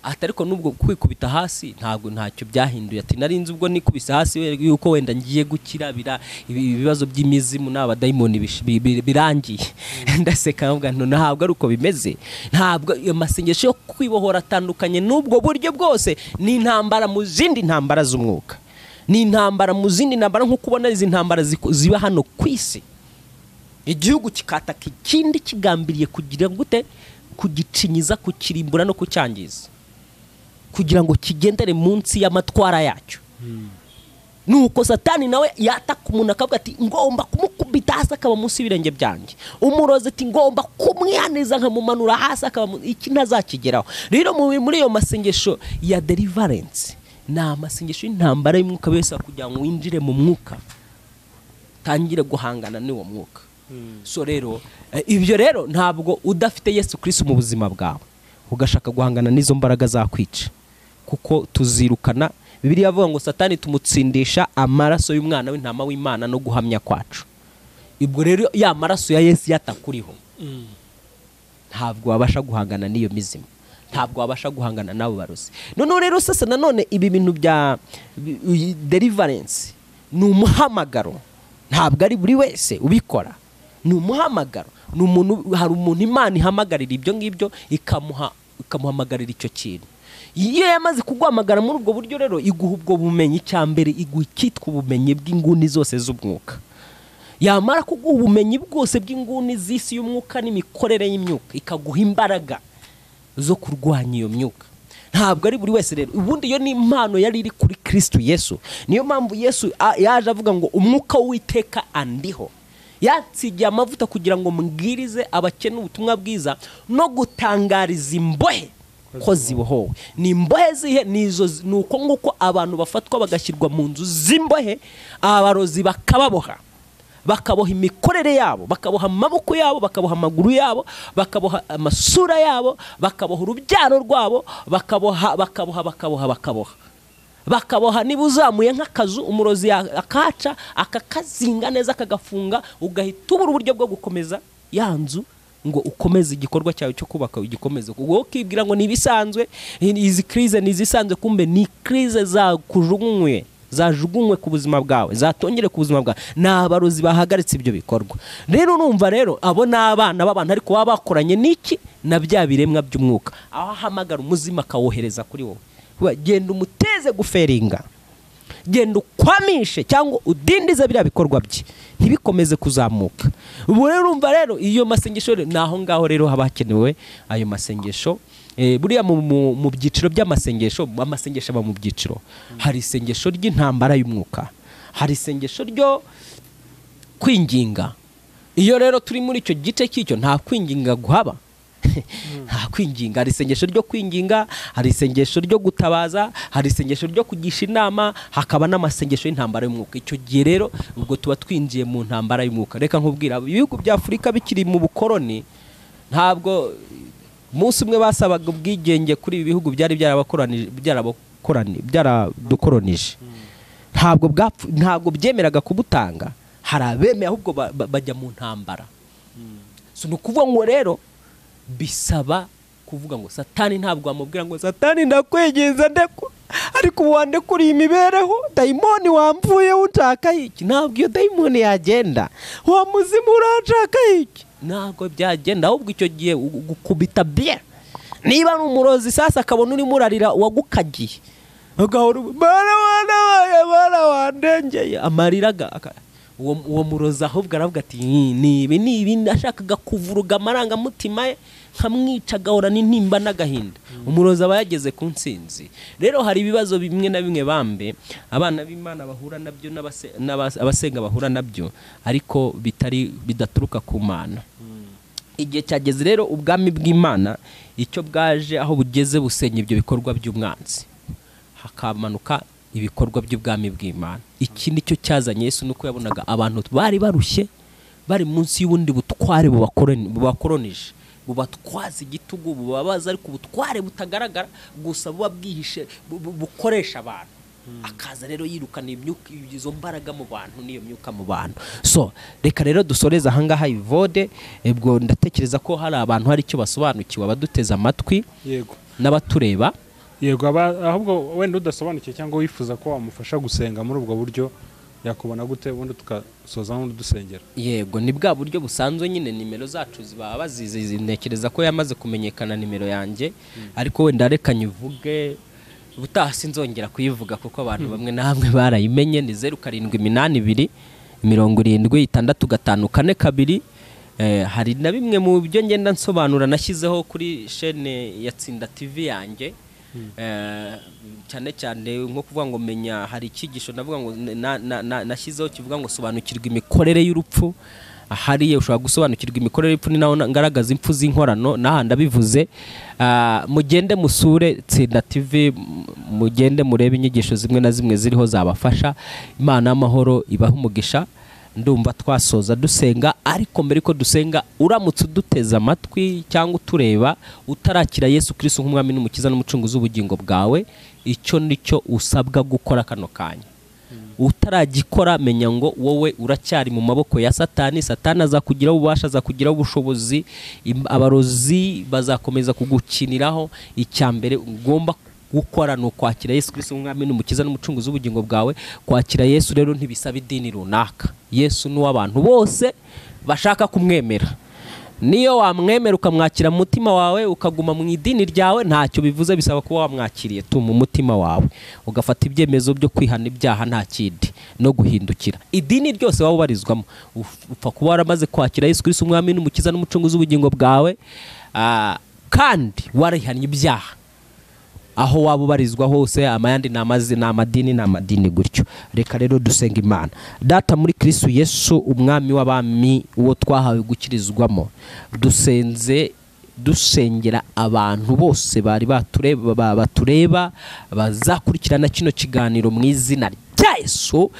Ati ariko nubwo kwikubita hasi ntabwo ntacyo byahinduye, ati narinzi ubwo nikubise hasi yuko wenda ngiye gukira ibibazo by'imizimu n'abadayimoni birangiye. Ndaseka nkavuga nti ntabwo ari uko bimeze. Ntabwo amasengesho yo kwibohora atandukanye n'ubwo buryo bwose. Ni intambara mu zindi ntambara z'umwuka, ni intambara mu zindi ntambara, nk'uko ubona izi ntambara ziba hano ku isi. Igihugu kikataka ikindi kigambiriye kugira gute? Kugicinyiza, kukirimbura no kucyangiza, kugira ngo kigendere munsi y'amatwara yacyo. Nuko Satani nawe yataka umuntu akavuga ati ngomba kumukubita hasi akaba munsi y'ibirenge byanjye. Umurozi ati ngomba kumwihaniza nkamumanura hasi akaba iki ntazakigeraho. Rero muri iyo masengesho ya deliverance, ni amasengesho y'intambara y'umwuka wese, kugira ngo winjire mu mwuka tangire guhangana n'uwo mwuka. So rero ibyo rero ntabwo udafite Yesu Kristo mu buzima bwawe ugashaka guhangana n'izo mbaraga zakwica, kuko tuzirukana. Bibiliya avuga ngo Satani tumutsindisha amaraso y'umwana w'intama w'Imana no guhamya kwacu. Ibwo rero ya maraso ya Yesu yatakuriho, ntabwo wabasha guhangana n'iyo mizimu, ntabwo wabasha guhangana n'abo barozi. Noneho rero sasa nanone ibi bintu bya deliverance ni umuhamagaro, ntabwo ari buri wese ubikora. Ni umuhamagaro, ni umuntu, hari umuntu Imana ihamagarira ibyo ngibyo, ikamuhamagarira icyo kintu. Iyo yamaze kuguhamagara muri ubwo buryo rero, iguha ubwo bumenyi. Cya mbere iguha icyitwa ubumenyi bw'inguni zose z'umwuka. Yamara kuguha ubumenyi bwose bw'inguni z'isi y'umwuka n'imikorere y'imyuka, ikaguha imbaraga zo kurwanya iyo myuka. Ntabwo ari buri wese rero. Ubundi iyo ni impano yari iri kuri Kristo Yesu. Niyo mpamvu Yesu yaje avuga ngo umwuka w'Uwiteka andiho, yansigiye amavuta kugira ngo mbwirize abakene ubutumwa bwiza no gutangariza imbohe ko zibohowe. Ni imbohe zihe? Nizo nuko nguko abantu bafatwa bagashyirwa mu nzu z'imbohe, abarozi bakababoha, bakaboha imikorere yabo, bakaboha amaboko yabo, bakaboha amaguru yabo, bakaboha amasura yabo, bakaboha urubyaro rwabo, bakaboha bakaboha bakaboha bakaboha bakaboha. Niba uzamuye nk'akazu, umurozi akaca akakazinga neza akagafunga, ugahita ubura uburyo bwo gukomeza ya nzu ngo ukomeze igikorwa cyawe cyo kubaka, ugikomeze. Wowe ukibwira ngo nibisanzwe, izi crise ni izisanzwe, kumbe ni crise zakujugunywe, zajugunywe ku buzima bwawe, zatongere ku buzima bwawe. Ni abarozi bahagaritse ibyo bikorwa. Rero urumva rero abo ni abana b'abantu, ariko baba bakoranye n'iki? Na bya biremwa by'umwuka. Aho ahamagara umuzima akawohereza kuri wowe, genda umuteze guferinga, genda ukwamishe cyangwa udindize biriya bikorwa bye ntibikomeze kuzamuka. Ubu rero urumva rero iyo masengesho ni aho ngaho rero haba hakenewe ayo masengesho. Buriya mu byiciro by'amasengesho, amasengesho aba mu byiciro. Hari isengesho ry'intambara y'umwuka, hari isengesho ryo kwinginga. Iyo rero turi muri icyo gice cy'icyo nta kwinginga guhaba. Nta kwinginga. Hari isengesho ryo kwinginga, hari isengesho ryo gutabaza, hari isengesho ryo kugisha inama, hakaba n'amasengesho y'intambara y'umwuka. Icyo gihe rero ubwo tuba twinjiye mu ntambara y'umwuka. Reka nkubwira, ibihugu bya Afurika bikiri mu bukoroni, ntabwo umunsi umwe basabaga ubwigenge kuri ibi bihugu byari byaradukoronije, ntabwo byemeraga kubutanga. Hari abemeye ahubwo bajya mu ntambara. So ni ukuvuga ngo rero bisaba kuvuga ngo Satani ntabwo wamubwira ngo Satani ndakwegeza ndeko, ariko ubu wandekuriye imibereho, dayimoni wamvuye unshaka iki? Ntabwo iyo dayimoni yagenda, wa muzimu uranshaka iki? Ntabwo byagenda. Ahubwo icyo gihe gukubita bien. Niba ari umurozi sasa akabona urimo urarira wagukagiye, agahora bana bana wandengeye amarira, uwo murozi ahubwo aravuga ati ni ibi ni ibi, ashakaga kuvuruga amarangamutima ye nkamwica agahora n'intimba n'agahinda. Umurozi aba yageze ku nsinzi. Rero hari ibibazo bimwe na bimwe bambe abana b'Imana bahura nabyo n'abasenga bahura nabyo, ariko bitari bidaturuka ku Mana. Igihe cyageze rero ubwami bw'Imana icyo bwaje aho bugeze busenya ibyo bikorwa by'umwanzi, hakamanuka ibikorwa by'ubwami bw'Imana. Iki nicyo cyazanye Yesu, nuko yabonaga abantu bari barushye, bari munsi y'ubundi butware bubakoronije, bubatwaza igitugu, bubabaza, ariko ubutware butagaragara gusa buba bwihishe, bukoresha abantu. Akaza rero yirukana imyuka, izo mbaraga mu bantu n'iyo myuka mu bantu. So reka rero dusoreze ahangaha ivode. Ubwo ndatekereza ko hari abantu hari icyo basobanukiwe, abaduteze amatwi yego n'abatureba. Yego, ahubwo wenda udasobanukiwe cyangwa wifuza ko wamufasha gusenga muri ubwo buryo yakubona gute, ubundi tukasoza n'undi dusengera? Yego, ni bwa buryo busanzwe nyine, nimero zacu zibaba bazizi, ntekereza ko yamaze kumenyekana nimero yanjye, ariko wenda reka nyivuge ubutaha sinzongera kuyivuga kuko abantu bamwe na bamwe barayimenye. Ni 0782 76 5 4 2. Hari na bimwe mu byo ngenda nsobanura nashyizeho kuri chaîne ya Tsinda TV yanjye, cyane cyane nko kuvuga ngo menya, hari icyigisho navuga ngo nashyizeho kivuga ngo sobanukirwa imikorere y'urupfu. Ahariye ushobora gusobanukirwa imikorere y'urupfu, ni naho ngaragaza impfu z'inkorano, n'aha ndabivuze. Mugende musure Tsinda TV, mugende murebe inyigisho zimwe na zimwe ziriho zabafasha. Imana y'amahoro ibahe umugisha. Ndumva twasoza dusenga, ariko mbere ko dusenga, uramutse uduteze amatwi cyangwa utureba utarakira Yesu Kristo nk'umwami n'umukiza n'umucunguzi w'ubugingo bwawe, icyo nicyo usabwa gukora kano kanya. Utaragikora menya ngo wowe uracyari mu maboko ya Satani. Satani azakugiraho ububasha, azakugiraho ubushobozi, abarozi bazakomeza kugukiniraho. Icya mbere ugomba gukora ni ukwakira Yesu Kristo nk'umwami n'umukiza n'umucunguzi w'ubugingo bwawe. Kwakira Yesu rero ntibisaba idini runaka. Yesu ni uw'abantu bose bashaka kumwemera. Niyo wamwemera ukamwakira mu mutima wawe, ukaguma mu idini ryawe, ntacyo bivuze, bisaba kuba wamwakiriye tu mu mutima wawe, ugafata ibyemezo byo kwihana ibyaha nta kindi no guhindukira. Idini ryose waba ubarizwamo, upfa kuba waramaze kwakira Yesu Kristo umwami n'umukiza n'umucunguzi w'ubugingo bwawe, kandi warihannye ibyaha. Aho waba ubarizwa hose, amayandi namazi na amadini na amadini gutyo. Reka rero dusenga Imana. Data muri Kristo Yesu umwami w'abami, uwo twahawe gukirizwamo, dusenze dusengera abantu bose bari batureba bazakurikirana kino kiganiro mu izina rya Yesu,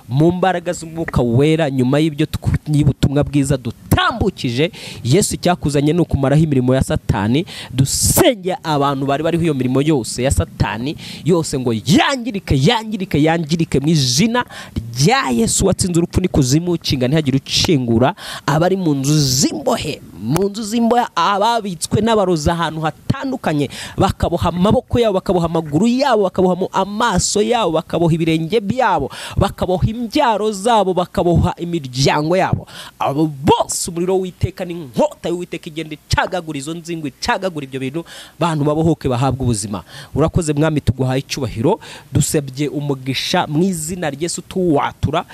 mu mbaraga z'umwuka wera. Nyuma y'ibyo y'ubutumwa bwiza dutambukije, Yesu cyakuzanye ni ukumaraho imirimo ya Satani. Dusenge abantu bari bariho iyo mirimo yose ya Satani yose ngo yangirike, yangirike, yangirike mu izina rya Yesu watsinze urupfu n'ikuzimu, kinga ntihagire ukingura. Abari mu nzu z'imbohe, mu nzu z'imbohe, ababitswe n'abarozi ahantu hatandukanye, bakaboha amaboko yabo, bakaboha amaguru yabo, bakaboha amaso yabo, bakaboha ibirenge byabo, bakaboha imbyaro zabo, bakaboha imiryango yabo, abo bose umuriro w'Uwiteka n'inkota y'Uwiteka igenda icagagura izo nzingo, icagagura ibyo bintu, bantu babohoke bahabwa ubuzima. Urakoze Mwami, tuguhaye icyubahiro, dusabye umugisha mu izina rya Yesu, tuwatura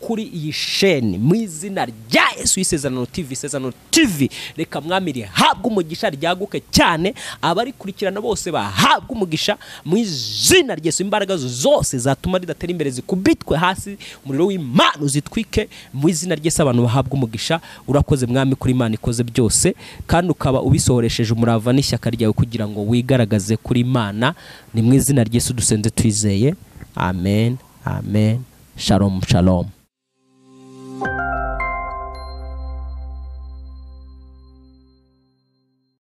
kuri iyi sheni mu izina rya Yesu. Isezerano TV, Isezerano TV, reka mwami rihabwe umugisha, ryaguke cyane, abarikurikirana bose bahabwe umugisha mu izina rya Yesu. Imbaraga zose zatuma ridatera imbere zikubitwe hasi, umuriro w'Imana uzitwike mu izina rya Yesu, abantu bahabwe umugisha. Urakoze mwami kuri Imana ikoze byose, kandi ukaba ubisohoresheje umurava n'ishyaka ryawe kugira ngo wigaragaze kuri Imana. Ni mu izina rya Yesu dusenze twizeye, amen, amen. Shalom, shalom.